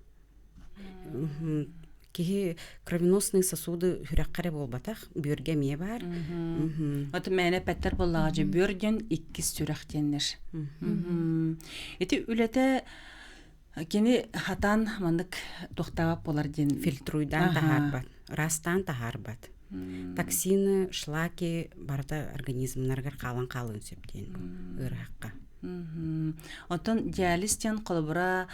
Киһи кровеносные сосуды сүрэххэ эрэ буолбатах, бүөргэ эмиэ баар. Вот мээнэ эппэттэр буоллаҕа дьэ бүөр диэн иккис сүрэх диэннэр. Ити үлэтэ кини хатан маннык туохтаабат буолар диэн фильтруйдаан таһаарбат, ыраастаан таһаарбат. Токсины, шлаки барыта организмнарыгар хаалан хаалыан сөп диэн ыарахха. Оттон диализ диэн холобура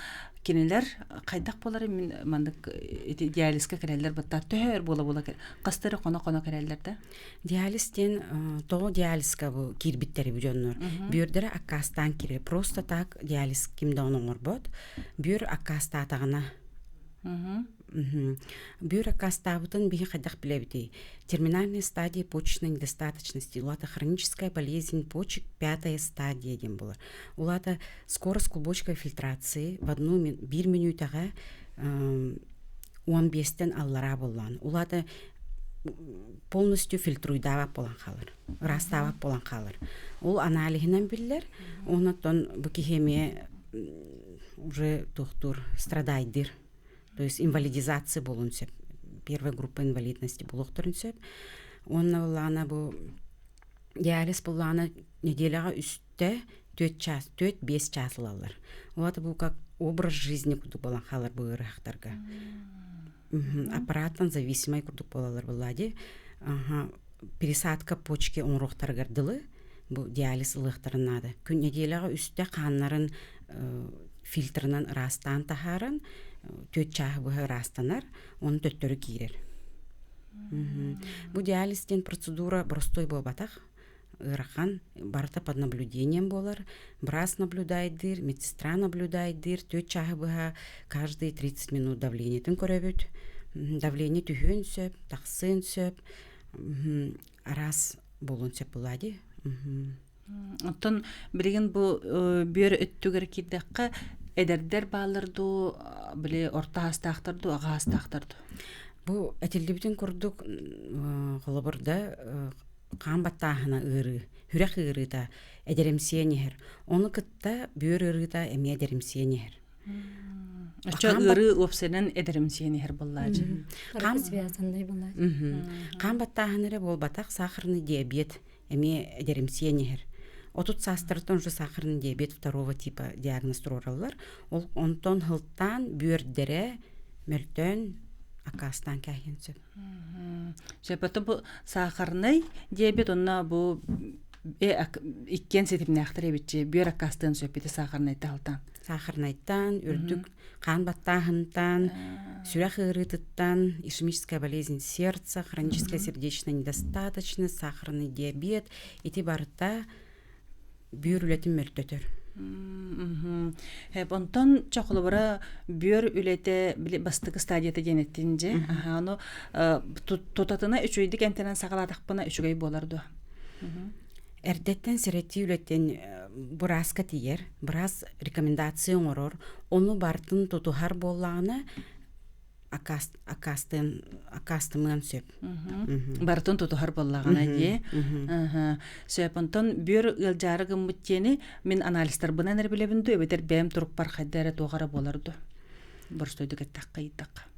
кинилэр хайдах буолар мин маннык ити диализка кэлэллэр бытта төһө өр буола-буола хастары хоно-хоно кэлэллэр да? Диализ диэн тоҕо диализка бу киирбиттэр бу дьоннор. Бүөрдэрэ аккаастаан киирэр. Просто так диализ ким да ону оҥорбот. Бүөр аккаастаатаҕына Бүөр аккаастаабытын биһи хайдах билэбитий? Терминальная стадия почечной недостаточности, улаата хроническая болезнь почек пятая стадия диэн буолар. Улаата скорость клубочковой фильтрации в одну биир мүнүүтэҕэ 15-тэн аллараа буоллаҕына. Улаата полностью фильтруйдаабат буолан хаалар, ыраастаабат буолан хаалар. Ол аналиһынан биллэр, онон бу киһи эмиэ уже туохтуур страдайдыыр то есть инвалидизация буолуон сөп первая группа инвалидности буолуохтарын сөп уонна буоллаҕына бу диализ буоллаҕына неделяҕа үстэ түөрт чаас түөрт биэс чаас ылаллар вот бу как образ жизни курдук буолан хаалар бу ыарыһахтарга аппараттан зависимай курдук буолаллар буоллаа дии пересадка почки оҥоруохтарыгар дылы бу диализ ылыахтарын наада. Күн нэдиэлэҕэ үстэ хааннарын фильтрынан ыраастаан таһааран, түөрт чааһы быһа ыраастанар, ону төттөрү киирэр. Бу диализ диэн процедура боростуой буолбатах. Ыарахан, барыта под наблюдением буолар. Быраас наблюдайдыыр, медсестра наблюдайдыыр, түөрт чааһы быһа каждые 30 минут давлениетын көрөбүт. Давление түһүөн сөп, тахсыан сөп. Араас буолуон сөп буолаа дии. Оттон билигин бу бүөр өттүгэр киирдэххэ эдэрдэр бааллар дуу, били орто аастаахтар дуу, аҕа аастаахтар дуу? Бу этиллибитин курдук холобур да хаан баттааһына ыарыы, сүрэх ыарыыта эдэримсийэн иһэр. Ону кытта бүөр ыарыыта эмиэ эдэримсийэн иһэр. Оччо ыарыы уопсайынан эдэримсийэн иһэр буоллаачы. Хаан связанный буоллаачы. Хаан баттааһын эрэ буолбатах, сахарный диабет эмиэ эдэримсийэн иһэр. 30 саастарыттан уже сахарный диабет второго типа диагноз туруораллар. Ол онтон һылтаан бүөрдэрэ мөлтөөн аккаастаан кээһиэн сөп. Сөп, бу сахарный диабет онно бу иккиэн ситимнээхтэр эбитчи бүөр аккаастыан сөп ити сахарнайтан алтан. Сахарнайтан, үрдүк хаан баттааһынтан, сүрэх ыарыытыттан, ишемическая болезнь сердца, хроническая сердечная недостаточность, сахарный диабет ити барыта бүөр үлэтин мөлтөтөр. Онтон чохолобура бүөр үлэтэ бастакы стадията диэн эттин дьэ. Ону тутатына үчүгэйдик эмтэнэн саҕалаатахпына үчүгэй буолар дуо? Эрдэттэн сэрэтии үлэтин бырааска тиийэр, быраас рекомендация оҥорор, ону барытын тутуһар буоллаҕына аккаастымыан сөп. Барытын тутуһар буоллаҕына дии. Сөп. Онтон бүөр ыалдьаары гыммыт диэни мин анализтарбынан эрэ билэбин дуу, эбэтэр бэйэм турукпар хайда эрэ туох эрэ буолар дуу? Боростуойдук эттэххэ ыйдахха.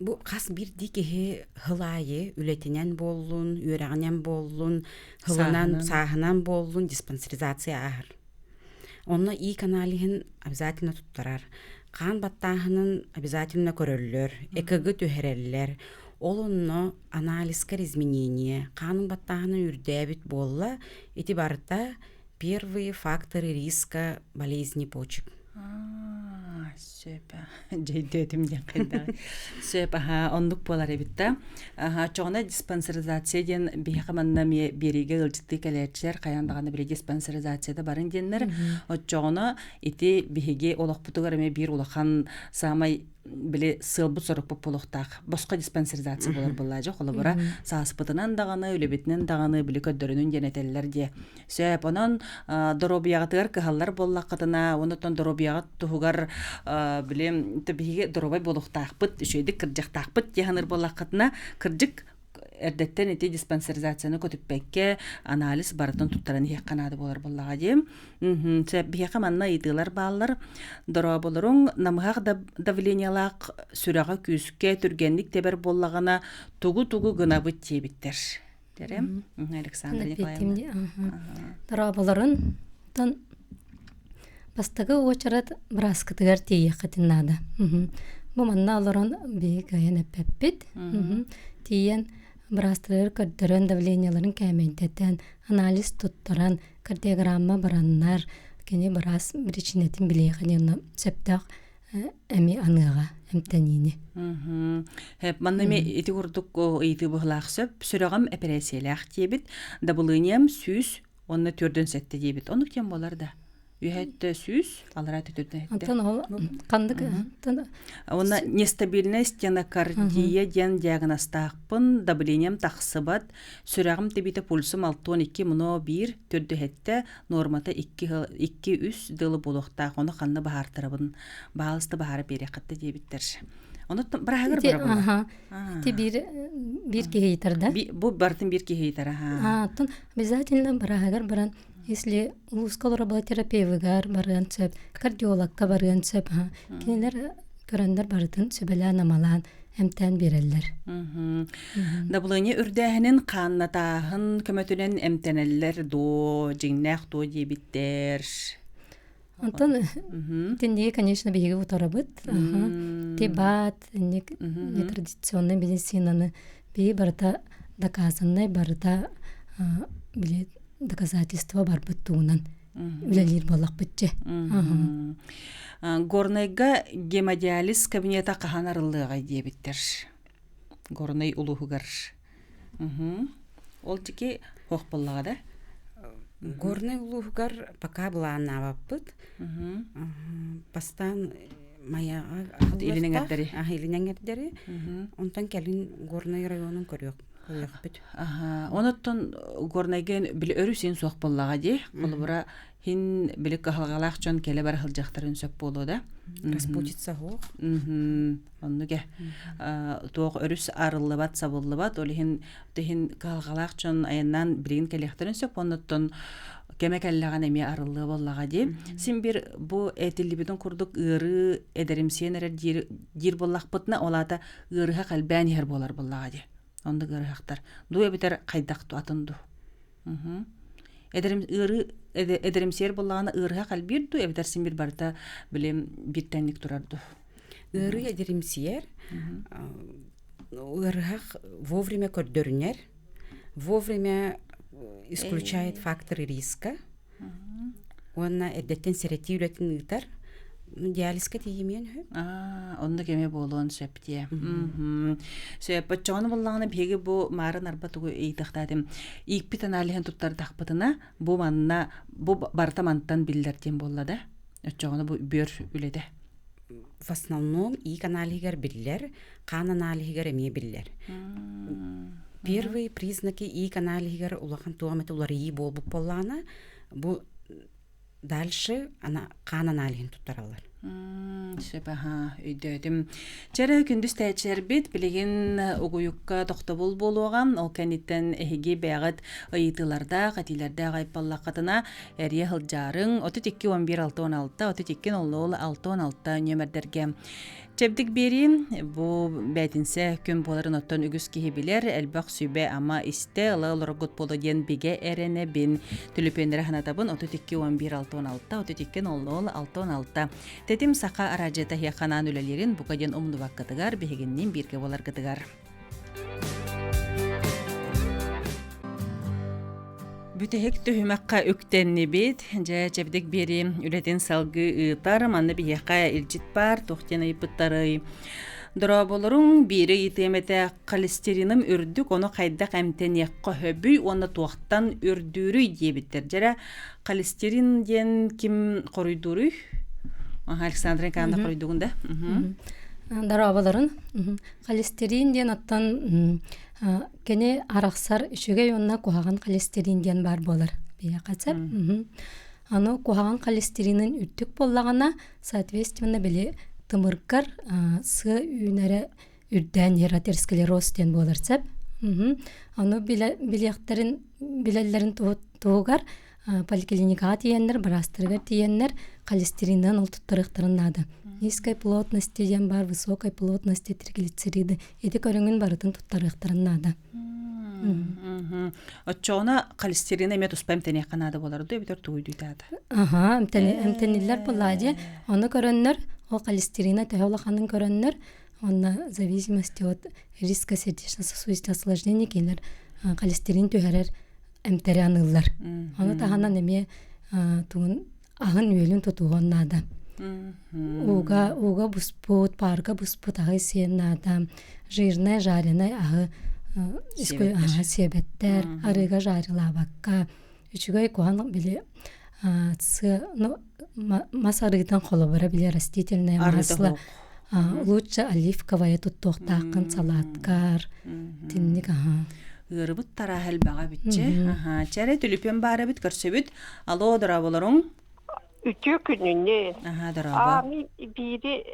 Бу хас биирдии киһи сыл аайы үлэтинэн буоллун, үөрэҕинэн буоллун, сылынан, сааһынан буоллун диспансеризация ааһар. Онно иик аналиһын обязательно туттарар. Хаан баттааһынын обязательно көрөллөр, ЭКГ түһэрэллэр. Ол онно анализкар изменение, хаанын баттааһына үрдээбит буолла, ити барыта первые факторы риска болезни почек. Сөп. Дьэйдиэтим диэн хайдаҕый. Сөп, аха, оннук буолар эбит да. Аха, оччоҕуна диспансеризация диэн биһиэхэ манна эмиэ биэриигэ ыалдьыттыы кэлээччилэр хайаан даҕаны били диспансеризацияда барын диэннэр. Оччоҕуна ити биһиги олохпутугар эмиэ биир улахан саамай били сыалбыт сорукпут буолуохтаах. Босхо диспансеризация буолар буоллаа холобура сааспытынан даҕаны, үлэбитинэн даҕаны били көрдөрүнүн диэн этэллэр диэ. Сөп. Онон доруобуйаҕытыгар кыһаллар буоллаххытына, онон доруобуйаҕыт туһугар били биһиги доруобай буолуохтаахпыт, үчүгэйдик кырдьахтаахпыт дии саныыр буоллаххытына, кырдьык эрдэттэн ити диспансеризацияны көтүппэккэ анализ барытын туттаран иһиэххэ наада буолар буоллаҕа дии. Сөп, биһиэхэ манна ыйытыылар бааллар. Дорооболоруҥ намыһах давлениелаах сүрэҕэ күүскэ түргэнник тэбэр буоллаҕына тугу-тугу гынабыт диэбиттэр. Терем Александра Николаевна. Дорооболорун тон бастакы уочарат бырааскытыгар тиийиэххитин наада. Бу манна олорон биһиги кыайан эппэппит. Тиийэн быраастарыгар көрдөрөн давлениеларын кээмэйдэтэн, анализ туттаран, кардиограмма бараннар, кини быраас биричиинэтин билиэхэ диэн сөптөөх эми аныаҕа эмтэниини. Манна эми ити курдук ыйытыы быһылаах сөп. Сүрэҕим эпэрээссийэлээх диэбит. Дабылыанньам 100 уонна 47 диэбит. Оннук диэн буолар да. Үһэттэ 100, аллараа 47. Антон ол ханнык Уонна нестабильная стенокардия диэн диагнозтаахпын, давлением тахсыбат, сүрэҕим тэбиитэ пульсум 62 муно 1, төрдүһэттэ, нуормата 2-3 дылы буолуохтаах, ону ханна баһаартарабын, баалыста баһаара биэриэххиттэ диэбиттэр. Ону быраһыгар барабын. Ити биир биир киһи ыйытар да? Бу бартын биир киһи ыйытар, аха. Оттон обязательно быраһыгар баран, если улууска олоробула терапевыгар барыан сөп, кардиологка барыан сөп, кинилэр көрөннөр барытын сүбэлээн-амалаан эмтээн биэрэллэр. Дабылыанньа үрдээһинин хааннатааһын көмөтүнэн эмтэнэллэр дуо, дьиҥнээх дуо диэбиттэр. Онтон итинниги, конечно, биһиги утарабыт. Тибат, инник нетрадиционный медицинаны биһи барыта доказанный, барыта били доказательство барбыт тугунан үлэлиир буоллахпыт дьэ. Горнайга гемодиализ кабинета хаһан арыллыаҕай диэбиттэр. Горнай улууһугар. Ол дьики хоох буоллаҕа да? Горнай улууһугар пока былааннаабаппыт. Бастаан Майаҕа Илин эҥэрдэри. Илин эҥэрдэри. Онтон кэлин Горнай районун көрүөх көрүөхпүт. Онуттан Горнайга били өрүс син суох буоллаҕа дии. Холобура хин били кыһалҕалаах дьон кэлэ бара сылдьахтарын сөп буолуо да. Распутица суох. Оннуге туох өрүс арыллыбат, сабыллыбат, ол иһин тиһин кыһалҕалаах дьон айаннаан билигин кэлиэхтэрин сөп, оннуттан Кэмэ кэллэҕинэ эмиэ арыллыа буоллаҕа дии. Син биир бу этиллибитин курдук ыарыы эдэримсийэн эрэр диир, диир буоллахпытына, ол аата ыарыһах элбээн иһэр буолар буоллаҕа дии. Оннук ыарыһахтар. Дуу эбэтэр хайдах дуу, атын дуу. Эдэрим ыарыы эдэримсийэр буоллаҕына ыарыһах элбиир дуу, эбэтэр син биир барыта били биир тэҥник турар дуу. Ыарыы эдэримсийэр, ыарыһах вовремя көрдөрүнэр, вовремя исключает факторы риска уонна эрдэттэн сэрэтии үлэтин ыытар диализка тиийимиэн үһү. Оннук эмэ буолуон сөп диэ. Сөп. Оччоҕуна буллаҕына биһиги бу маарын арба тугу ыйытыахтаатым. Иикпит аналиһын туттардахпытына бу манна бу барыта мантан биллэр диэн буолла да. Оччоҕуна бу бүөр үлэтэ. В основном иик аналиһыгар биллэр, хаан аналиһыгар эмиэ биллэр. Первые признаки иик аналиһыгар улахан туох эмит уларыйыы буолбут буоллаҕына, бу дальше хаан аналиһын туттараллар. Сөп аха, өйдөөтүм. Чэрэ күндүс тээччилэрбит билигин угуйукка тохтобул буолуоҕа. Ол кэнниттэн эһиги бэйэҕит ыйытыылардаах, этиилэрдээх айпаллаххытына эрийэ сылдьаарыҥ. 32 11 66 32 00 66 нүөмэрдэргэ Чэбдик биэрии бу бээтинсэ күн буоларын оттон үгүс киһи билэр, элбэх сүбэ-ама истэ ыла олороргут буолуо диэн бигэ эрэнэбин. Түлүпүөннэри санатабын 32 11 66 32 00 66. Тэтим Саха араадьыйата эһиэхэ анаан үлэлиирин бука диэн умнубаккытыгар, биһигинниин бииргэ буоларгытыгар. Бүтэһик түһүмэххэ үктэннибит. Дьэ, чэбдик биэрии үлэтин салгыы ыытар. Манна биһиэхэ илдьит баар, туох диэн ыйыппыттарый? Дорооболоруҥ, биири ыйытыам этэ, холестериным үрдүк, ону хайдах эмтэниэххэ сөбүй уонна туохтан үрдүүрүй диэбиттэр. Дьэрэ, холестерин диэн ким хоруйдууруй? Александра Николаевна хоруйдугун да? Дорооболорун. Холестерин диэн оттон Кини арахсар үчүгэй уонна куһаҕан холестерин диэн баар буолар биһиэхэ сөп. Аны куһаҕан холестеринын үрдүк буоллаҕына, соответственно, били тымыргар сыа үүнэрэ үрдээн иһэр атеросклероз диэн буолар сөп. Ону билиэхтэрин билэллэрин туһугар поликлиникаҕа тиийэннэр, быраастарыгар тиийэннэр холестеринынан ол туттарыахтарын наада. Низкой плотности диэн баар, высокой плотности триглицериды. Ити көрүҥүн барытын туттарыахтарын наада. Оччоҕуна холестерин эмиэ туспа эмтэниэххэ наада буолар дуу эбэтэр тугуйдуйтаата? Аха, эмтэниллэр буоллаа дии. Ону көрөннөр, ол холестерина төһө улаханын көрөннөр, онно зависимости от риска сердечно-сосудистых осложнений кинилэр холестерин түһэрэр эмтэри аныыллар. Ону таһынан эмиэ тугун аһын-үөлүн тутуһуон наада. Ууга ууга буспут, паарга буспут аһы сиэн наада. Жирное, жареное аһы сиэбэттэр, арыыга жарилаабакка. Үчүгэй куһаҕан били сыа ну мас арыытын холобура били растительное масло лучше оливковое туттуохтааххын салааткар тинник аха Ыарыбыт тарааһа элбэҕэ эбитчи. Аха, чэрэ түлүпүөн баар эбит көрсөбүт. Алло, дорооболоруҥ. Үтүө күнүнэн. Аха, дорообо. Аами биири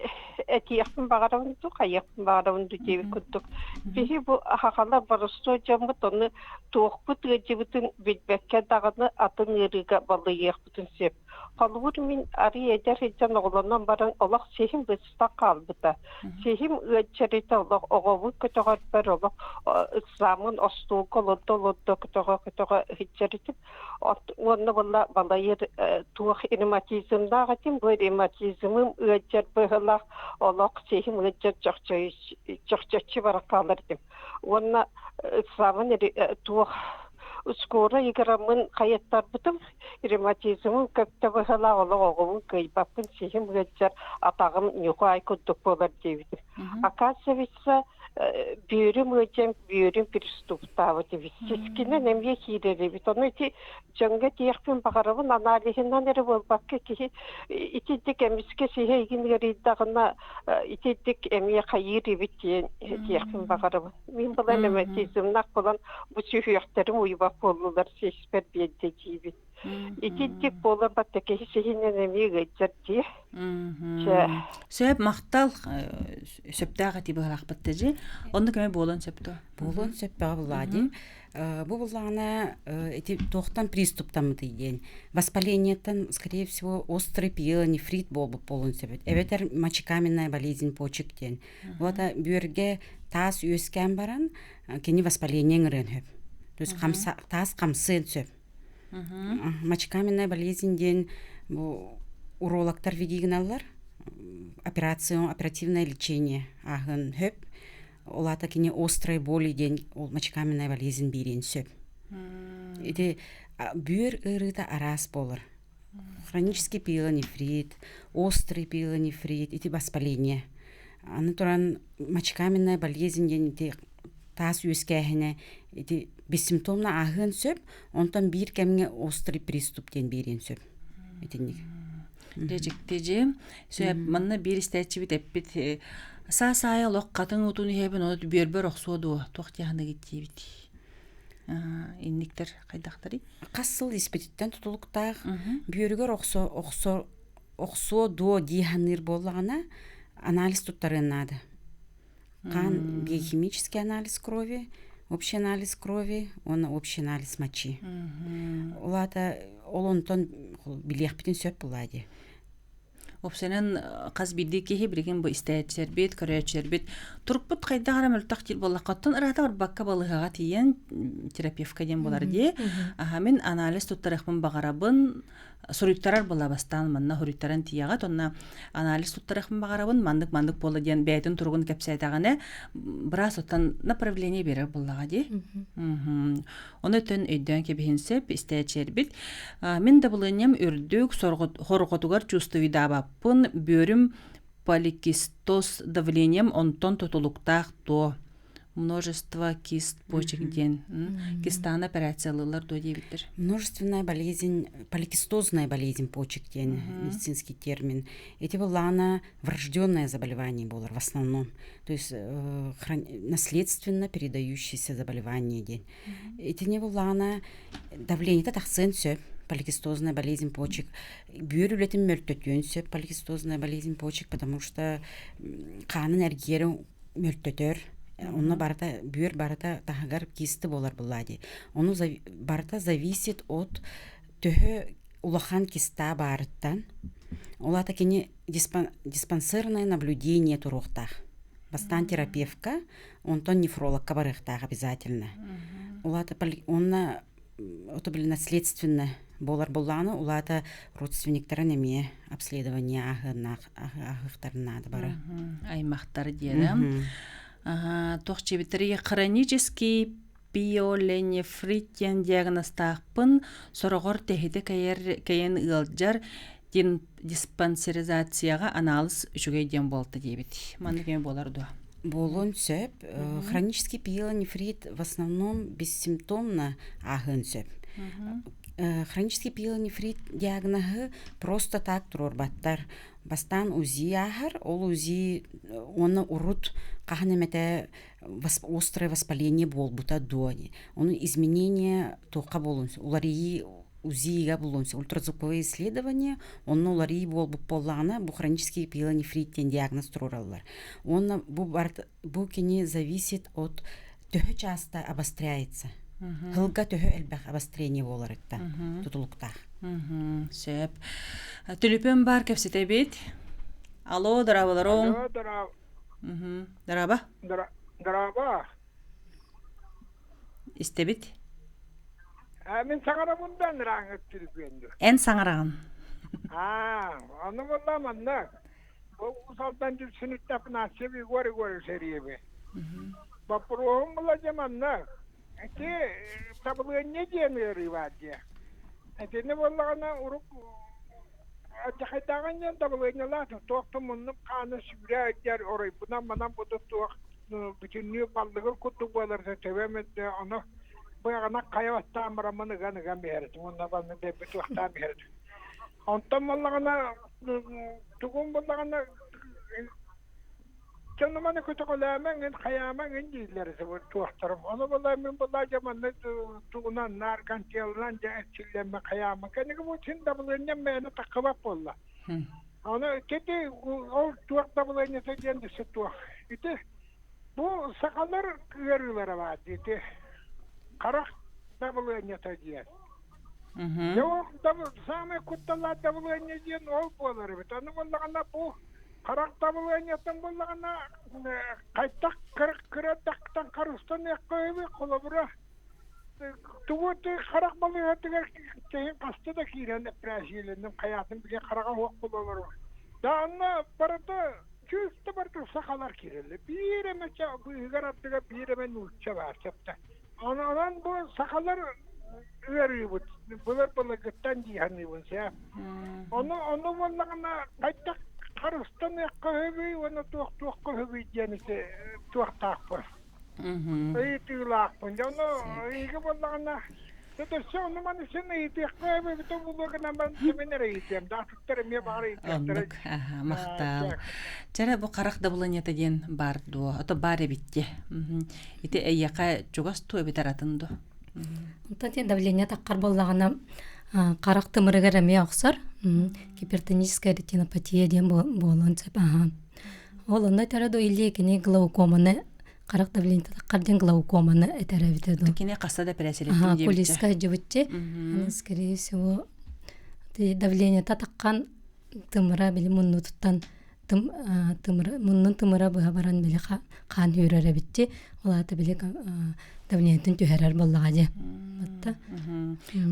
этиэхпин баҕарабын дуу, хайыахпын баҕарабын дуу диэбит курдук. Биһи бу аһаҕала боростуой дьоммут ону туохпут ыалдьыбытын билбэккэ даҕаны атын ыарыыга балыйыахпытын сөп. Холобур, мин арый эдэр сылдьан оҕолонон баран олох сиһим быстах хаалбыта. Сиһим ыалдьарыта олох оҕобун көтөҕөрбөр олох ыксааммын остуолга олордо-олордо көтөҕө-көтөҕө сылдьар Уонна буолла балайыр туох ревматизмнаах этим, бу ревматизмым ыалдьар быһыылаах олох сиһим ыалдьар чохчоччу баран хаалар этим. Уонна ыксааммын туох скорай ыгыраммын хайаттарбытым, ревматизмым көптө быһыылаах олох оҕобун кыайбаппын, сиһим ыалдьар, атаҕым ньухаай курдук буолар диэбитим. Оказывается, бүөрүм ыалдьан бүөрүм приступтаабыт эбит. Сискинэн эмиэ киирэр эбит. Ону ити дьоҥҥо тиэхпин баҕарабын, аналиһынан эрэ буолбакка киһи итинник эмискэ сиһэ игин ыарыйдаҕына итинник эмиэ хайыыр эбит диэн тиэхпин баҕарабын. Мин булан ревматизмнаах буолан бу сүһүөхтэрим уйбат буоллулар сиспэр биэрдэ диибин. Итинник буолар батта киһи сиһинэн эмиэ ыалдьар дии. Чэ. Сөп махтал сөптөөх этии быһалаахпыт дии. Оннук эмэ буолуон сөп дуо? Буолуон сөп бөҕө буллаа дии. Бу буллаҕына ити туохтан приступтаммытый диэн воспалениеттан, скорее всего, острый пиелонефрит буолбут буолуон сөп. Эбэтэр мочекаменная болезнь почек диэн. Вот бүөргэ таас үөскээн баран кини воспаление ыҥырыан сөп. То есть таас хамсыан сөп. Мочекаменная болезнь диэн бу урологтар видигиналлар операция, оперативное лечение ааһыан сөп. Ол аата кини острой боли диэн ол мочекаменная болезнь биэриэн сөп. Ити бүөр ыарыыта араас буолар. Хронический пиелонефрит, острый пиелонефрит, ити воспаление. Аны туран мочекаменная болезнь диэн ити таас үөскээһинэ ити бессимптомно ааһыан сөп, онтон биир кэмҥэ острый приступ диэн биэриэн сөп. Итинник. Дьиктижи. Сөп, манна биир истээччибит эппит саас аайы олох хатыҥ утун иһэбин, ону бүөрбөр охсуо дуо, туох диэханыгыт диэбит. Инниктэр хайдахтарый? Хас сыл испититтэн тутулуктаах бүөрүгэр охсо охсо охсуо дуо дии саныыр буоллаҕына анализ туттарыан наада. Хаан биохимический анализ крови, общий анализ крови уонна общий анализ мочи. Ол аата ол онтон билиэхпитин сөп булаа дии. Уопсайынан хас биирдии киһи билигин бу истээччилэрбит, көрөөччүлэрбит турукпут хайдах эрэ мөлтөх диир буоллаххыттан ыраата барбакка балыыһаҕа тиийэн терапевка диэн буолар дии. Аха мин анализ туттарыахпын баҕарабын, суруйтарар була бастаан манна суруйтаран тиийэҕит онно анализ туттарыахпын баҕарабын маннык-маннык буола диэн бэйэтин туругун кэпсээтэҕинэ быраас оттон направление биэрэр буоллаҕа дии. Ону өтөн өйдөөн кэбиһин сөп истээччилэрбит. Мин дабылыанньам үрдүк, хорҕотугар чувствуйдаабаппын, бүөрүм поликистоз давлением онтон тутулуктаах дуо? Множество кист почек диэн кистаны операциялыыллар дуо диэбиттэр. Множественная болезнь, поликистозная болезнь почек диэн медицинский термин. Эти была врожденное заболевание было в основном. То есть наследственно передающееся заболевание диэн. Итини буллаҕына давлениета тахсыан сөп, поликистозная болезнь почек. Бүөр үлэтин мөлтөтүөн сөп поликистозная болезнь почек, потому что хаанын эргиэрин мөлтөтөр. Онно барыта бүөр барыта таһыгар кисты буолар буллаа дии. Ону барыта зависит от төһө улахан киста баарыттан. Ол аата кини диспансерное наблюдение туруохтаах. Бастаан терапевка, онтон нефрологка барыахтаах обязательно. Улаата онно ото били наследственно буолар буоллаҕына улаата родственниктарын эмиэ обследование ааһыаннаах ааһыахтарын наада бары. Аймахтар диэн. Туох чебиттери хронический пиоленефрит диэн диагнозтаахпын сороҕор тэһитэ кэйэр кэйэн ыалдьар диспансеризацияҕа анаалыс үчүгэй диэн буолта диэбит. Маннык эмэ буолар дуо? Буолуон сөп. Хронический пиелонефрит в основном бессимптомно ааһыан сөп. Хронический пиелонефрит диагноһы просто так туруорбаттар. Бастаан УЗИ ааһар, ол УЗИ уонна урут хаһан эмэтэ острое воспаление буолбута дуо Ону изменение туохха буолуон уларыйыы УЗИ-га булуон ультразвуковое исследование онно уларыйыы буолбут буоллаҕына бу хронический пиелонефрит диэн диагноз туруораллар. Уонна бу бу кини зависит от төһө часто обостряется. Хылга төһө элбэх обострение буоларыттан тутулуктаах. Сөп. Төлөпүөн бар кэпсэтэбит. Алло, дорооболоруҥ. Алло, дорообо. Дорообо. Дорообо. Истэбит. Мин саҥарабын да ырааҥҥыт түргүөн Эн саҥараҕын. Аа, ону буолла манна. Бу Уус Алдан Дүпсүнүттэн Афанасьев Егор Егорович эриэби. Боппуруоһум була дьэ манна. Ити табылыанньа диэн ыарыы баар дии. Итини буоллаҕына урук Дьахайдааҕын диэн дабылыанньалаах туох да муннук хаана сүүрэ сылдьар оройбунан манан буду туох бүтүннүү баллыгыр курдук буолар төбөм өттө ону быаҕынан хайа баттаан бараммын ыган ыган биэрэтим уонна банны дэбби туохтаан биэрэтим. Онтон буоллаҕына тугум буоллаҕына Дьонум аны көтөҕөлөөмөҥ ин хайаамаҥ ин дииллэр туохтарым. Ону була мин була дьэ манна тугунан наар гантелынан дьэ эрчиллэммин хайааммын. Кэнники бу син дабылыанньам мээнэ таххыбат буолла. Аны ити ол туох дабылыанньата диэн өссө туох. Ити бу сахалар ыарыылара баар дии ити. Харах дабылыанньата диэн. Дьэ ол саамай кутталлаах дабылыанньа диэн ол буолар эбит. Аны буоллаҕына бу харах дабылыанньатын буоллаҕына хайдах кыра харыстаныахха үһү холобура тугу харах балыыһатыгар киһи хаста да киирэн эппэрээссийэлэнним хайаатын били хараҕа суох буолалар да онно барыта чүүстэ барыта сахалар киирэллэр биир эмэ быыһыгар ардыгар биир эмэ нуучча баар сөптө онон бу сахалар ыарыыбыт былыр былыргыттан дии саныыбын сэ ону ону буоллаҕына хайдах харыстаныахха үһүбүй уонна туох туохха үһүбүй диэн ити туохтаахпын ыйытыылаахпын дьэ ону ыйыгы буоллаҕына Өссө ону маны син ыйытыахха эбитэ буолуо гынан баран сэмэн эрэ ыйытыам да атыттар эмиэ баҕар ыйытыахтара Оннук, аха, махтаал. Чара бу харах дабылыанньата диэн баар дуо? Ото баар эбит дии. Ити эйиэхэ чугас дуо эбэтэр атын дуо? Онтон ити давление таххар буоллаҕына харах тымырыгар эмиэ охсор. Гипертоническая ретинопатия диэн буолуон сөп. Ол онно этэрэ дуо или кини глаукоманы харах давлениета таххар диэн глаукоманы этэрэ эбитэ дуо? Кини хаста да эпэрээссийэлэттим диэбитчэ. Окулистка сылдьыбытчы. Скорее всего, давлениета таххан тымыра били муннутуттан тым тымыра муннун тымыра быһа баран били хаан үүрэр эбитти ол аата били давлениетын түһэрэр буоллаҕа дии батта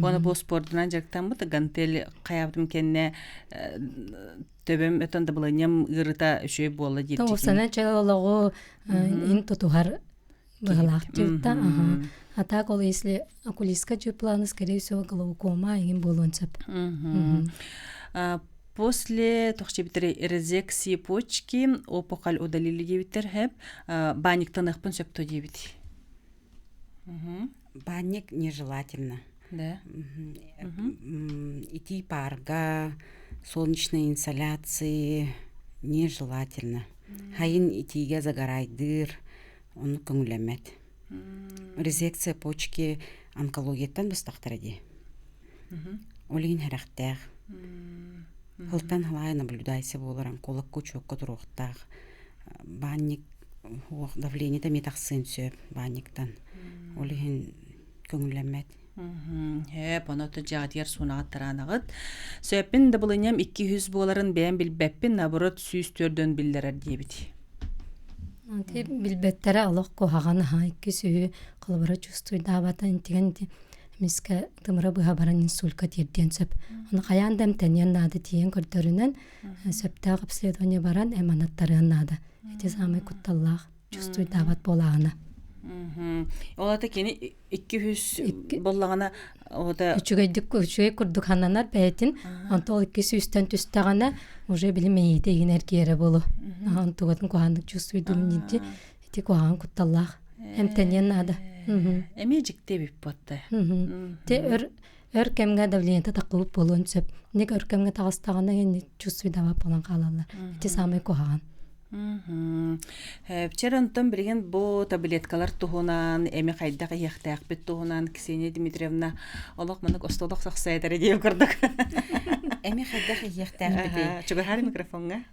Уонна бу спордунан дьарыктаммыт гантель хайаабытым кэннэ төбөм өтөн дабылыанньам ыарыта үчүгэй буолла диир Тоҕусана чөл олоҕу ин тутуһар быһалаах дьыытта а так ол если окулистка планы скорее всего глаукома иҥин буолуон сөп После тохчебитери резекции почки опухоль удалили диэбиттэр хэп баанньыктаныахпын сөптө диэбит. Банник нежелательно. Да. Итии паарга, солнечной инсоляции нежелательно. Хайын итиигэ загорайдыыр, ону көҥүллэммэт. Резекция почки онкологияттан быстахтара дии. Ол иһин сэрэхтээх. Сылтан сылаайа наблюдайся буолар онкологка учуокка туруохтаах. Баанньык давлениета эмиэ тахсыан сөп баанньыктан. Ол иһин көҥүллэммэт. Һээп, ону дьаатыгар суунаҕыт таранаҕыт. Сөппүн дабылынньам 200 буоларын бэйэм билбэппин, наоборот 104 биллэрэр диэбит. Ити билбэттэрэ олох куһаҕан аһа икки сүүһү холобура чувствуйдаабата интигэн ити эмискэ тымыра быһа баран инсулька тиэрдиэн сөп. Ону хайаан да эмтэниэн наада тиийэн көрдөрүнэн сөптөөх обследование баран эманаттарыан наада. Ити саамай кутталлаах чувствуйдаабат буолааҕына. Ол ата кини 200 боллаҕына ота үчүгэйдик үчүгэй курдук хананар бэйэтин онто ол 200-тэн түстэҕинэ уже били мэйиитэ игин эргиэрэ болу онтугатын куһааннык чувствуйдуум дии ити куһаҕан кутталлаах эмтэниэн наада эмиэ дьикти эбит буотта те өр өр кэмҥэ давлениета таххыбыт буолуон сөп ник өр кэмҥэ таҕыстаҕына чувствуйдавап буолан хаалаллар ити саамай куһаҕан Чэр онтон билигин бу таблеткалар туһунан эми хайдах иһиэхтээхпит туһунан Ксения Дмитриевна олох маннык остолох сахсаятара диэн курдук. Эми хайдах иһиэхтээхпитий? Чугаһаар микрофоҥҥа.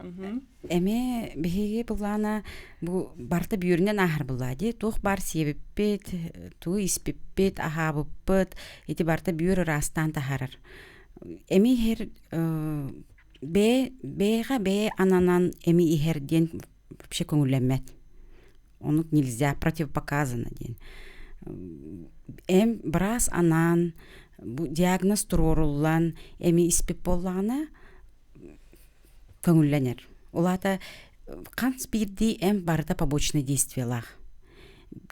Эми биһиги былаана бу барыта бүөрүнэн ааһар булаа дии. Туох баар сиэбиппит, тугу испиппит, аһаабыппыт ити барыта бүөр ыраастаан таһаарар. Эми иһэр бэйэ бэйэҕэ бэйэ ананан эми иһэр диэн вообще көҥүллэммэт. Оннук нельзя, противопоказано диэн. Эм быраас анаан бу диагноз туруоруллан эми испит буоллаҕына көҥүллэнэр. Ол аата хас биирдии эм барыта побочное действиелаах.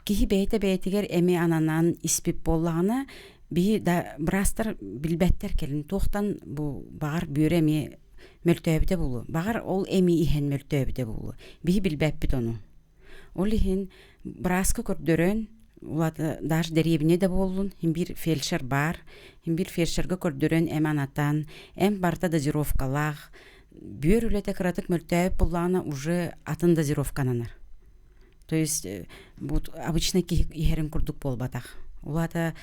Киһи бэйэтэ бэйэтигэр эми ананан испит буоллаҕына, биһи да быраастар билбэттэр кэлин туохтан бу баҕар бүөрэ эмиэ мөлтөөбүтэ буолуо, баҕар ол эми иһэн мөлтөөбүтэ буолуо. Биһи билбэппит ону. Ол иһин бырааска көрдөрөн, улаата даже дэриэбинэ да буоллун, син биир фельдшер баар, син биир фельдшергэ көрдөрөн эм анатан, эм барыта дозировкалаах, бүөр үлэтэ кыратык мөлтөөбүт буоллаҕына уже атын дозировкаланар. То есть бу обычно киһи иһэрин курдук буолбатах. Улаата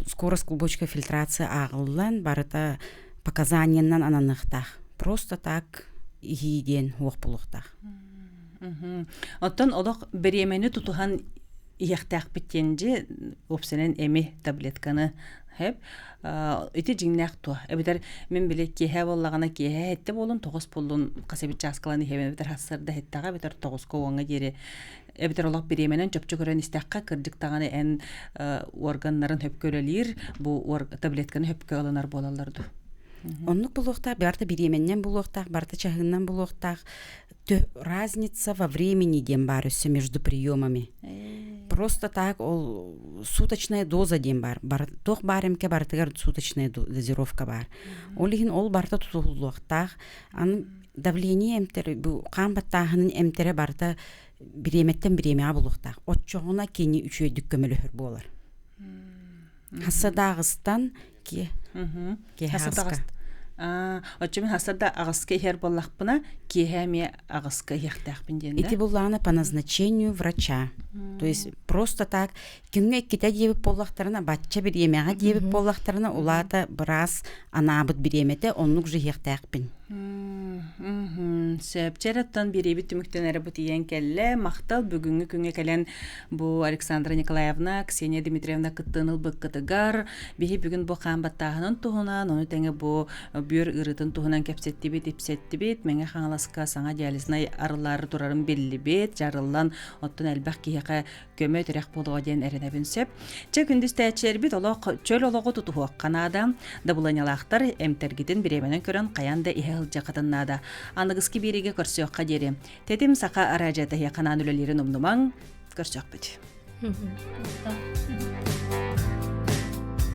скорость клубочка фильтрация ааҕыллан барыта показаниянан ананыахтаах. Просто так иһии диэн суох буолуохтаах. Оттон олох бириэмэни тутуһан иһиэхтээхпит диэн дьи уопсайынан эми таблетканы хэп ити дьиҥнээх туо эбэтэр мин били киэһэ буоллаҕына киэһэ эттэ буолун тоҕус буоллун хас эбит чааскалан иһэбин эбэтэр сарсыарда иһиттэҕэ эбэтэр тоҕуска уоҥҥа диэри эбэтэр олох бириэмэнэн чопчу көрөн истэххэ кырдьык даҕаны эн органнарын хөпкө үлэлиир бу таблетканы хөпкө ылынар буолаллар дуу. Оннук булуохтаах, барыта бириэмэннэн булуохтаах, барыта чаһыыннан булуохтаах. Разница во времени диэн баар өссө между приемами. Просто так ол суточная доза диэн баар. Туох баар эмкэ барытыгар суточная дозировка баар. Ол иһин ол барыта тутуһуллуохтаах. Аны давление эмтэр бу хаан баттааһынын эмтэрэ барыта бириэмэттэн бириэмэҕэ булуохтаах. Оччоҕуна кини үчүгэйдик көмөлөһөр буолар. Хасадааҕыстан ки киэһэ Оччо мин хасада аҕыска иһэр буоллахпына, киэһэ эмиэ аҕыска иһиэхтээхпин диэн Ити буллаҕына по назначению врача. То есть просто так күҥҥэ иккитэ диэбит буоллахтарына, бачча бириэмэҕэ диэбит буоллахтарына, улаата быраас анаабыт бириэмэтэ оннук же иһиэхтээхпин. Сөп. Чэрэттэн бириэбит түмүктэн эрэ бу тиийэн кэллэ. Махтал бүгүҥҥү күҥҥэ кэлэн бу Александра Николаевна, Ксения Дмитриевна кыттыыны ылбыккытыгар биһи бүгүн бу хаан баттааһынын туһунан, ону тэҥэ бу бүөр ыарыытын туһунан кэпсэттибит, ипсэттибит. Мэҥэ Хаҥаласка саҥа диализнай арыллаары турарын биллибит, дьарыллан оттон элбэх киһиэхэ көмө тирэх буолуо диэн эрэнэбин сөп. Чэ күндүстээччилэрбит олох чөл олоҕу тутуһуохха наада. Дабылыанньалаахтар эмтэргитин бириэмэнэн көрөн хайаан да иһэ сылдьыаххытын наада. Аныгыскы биэриигэ көрсүөххэ диэри. Тэтим саха араадьыйата эһиэхэ анаан үлэлиирин умнумаҥ. Көрсүөхпүт.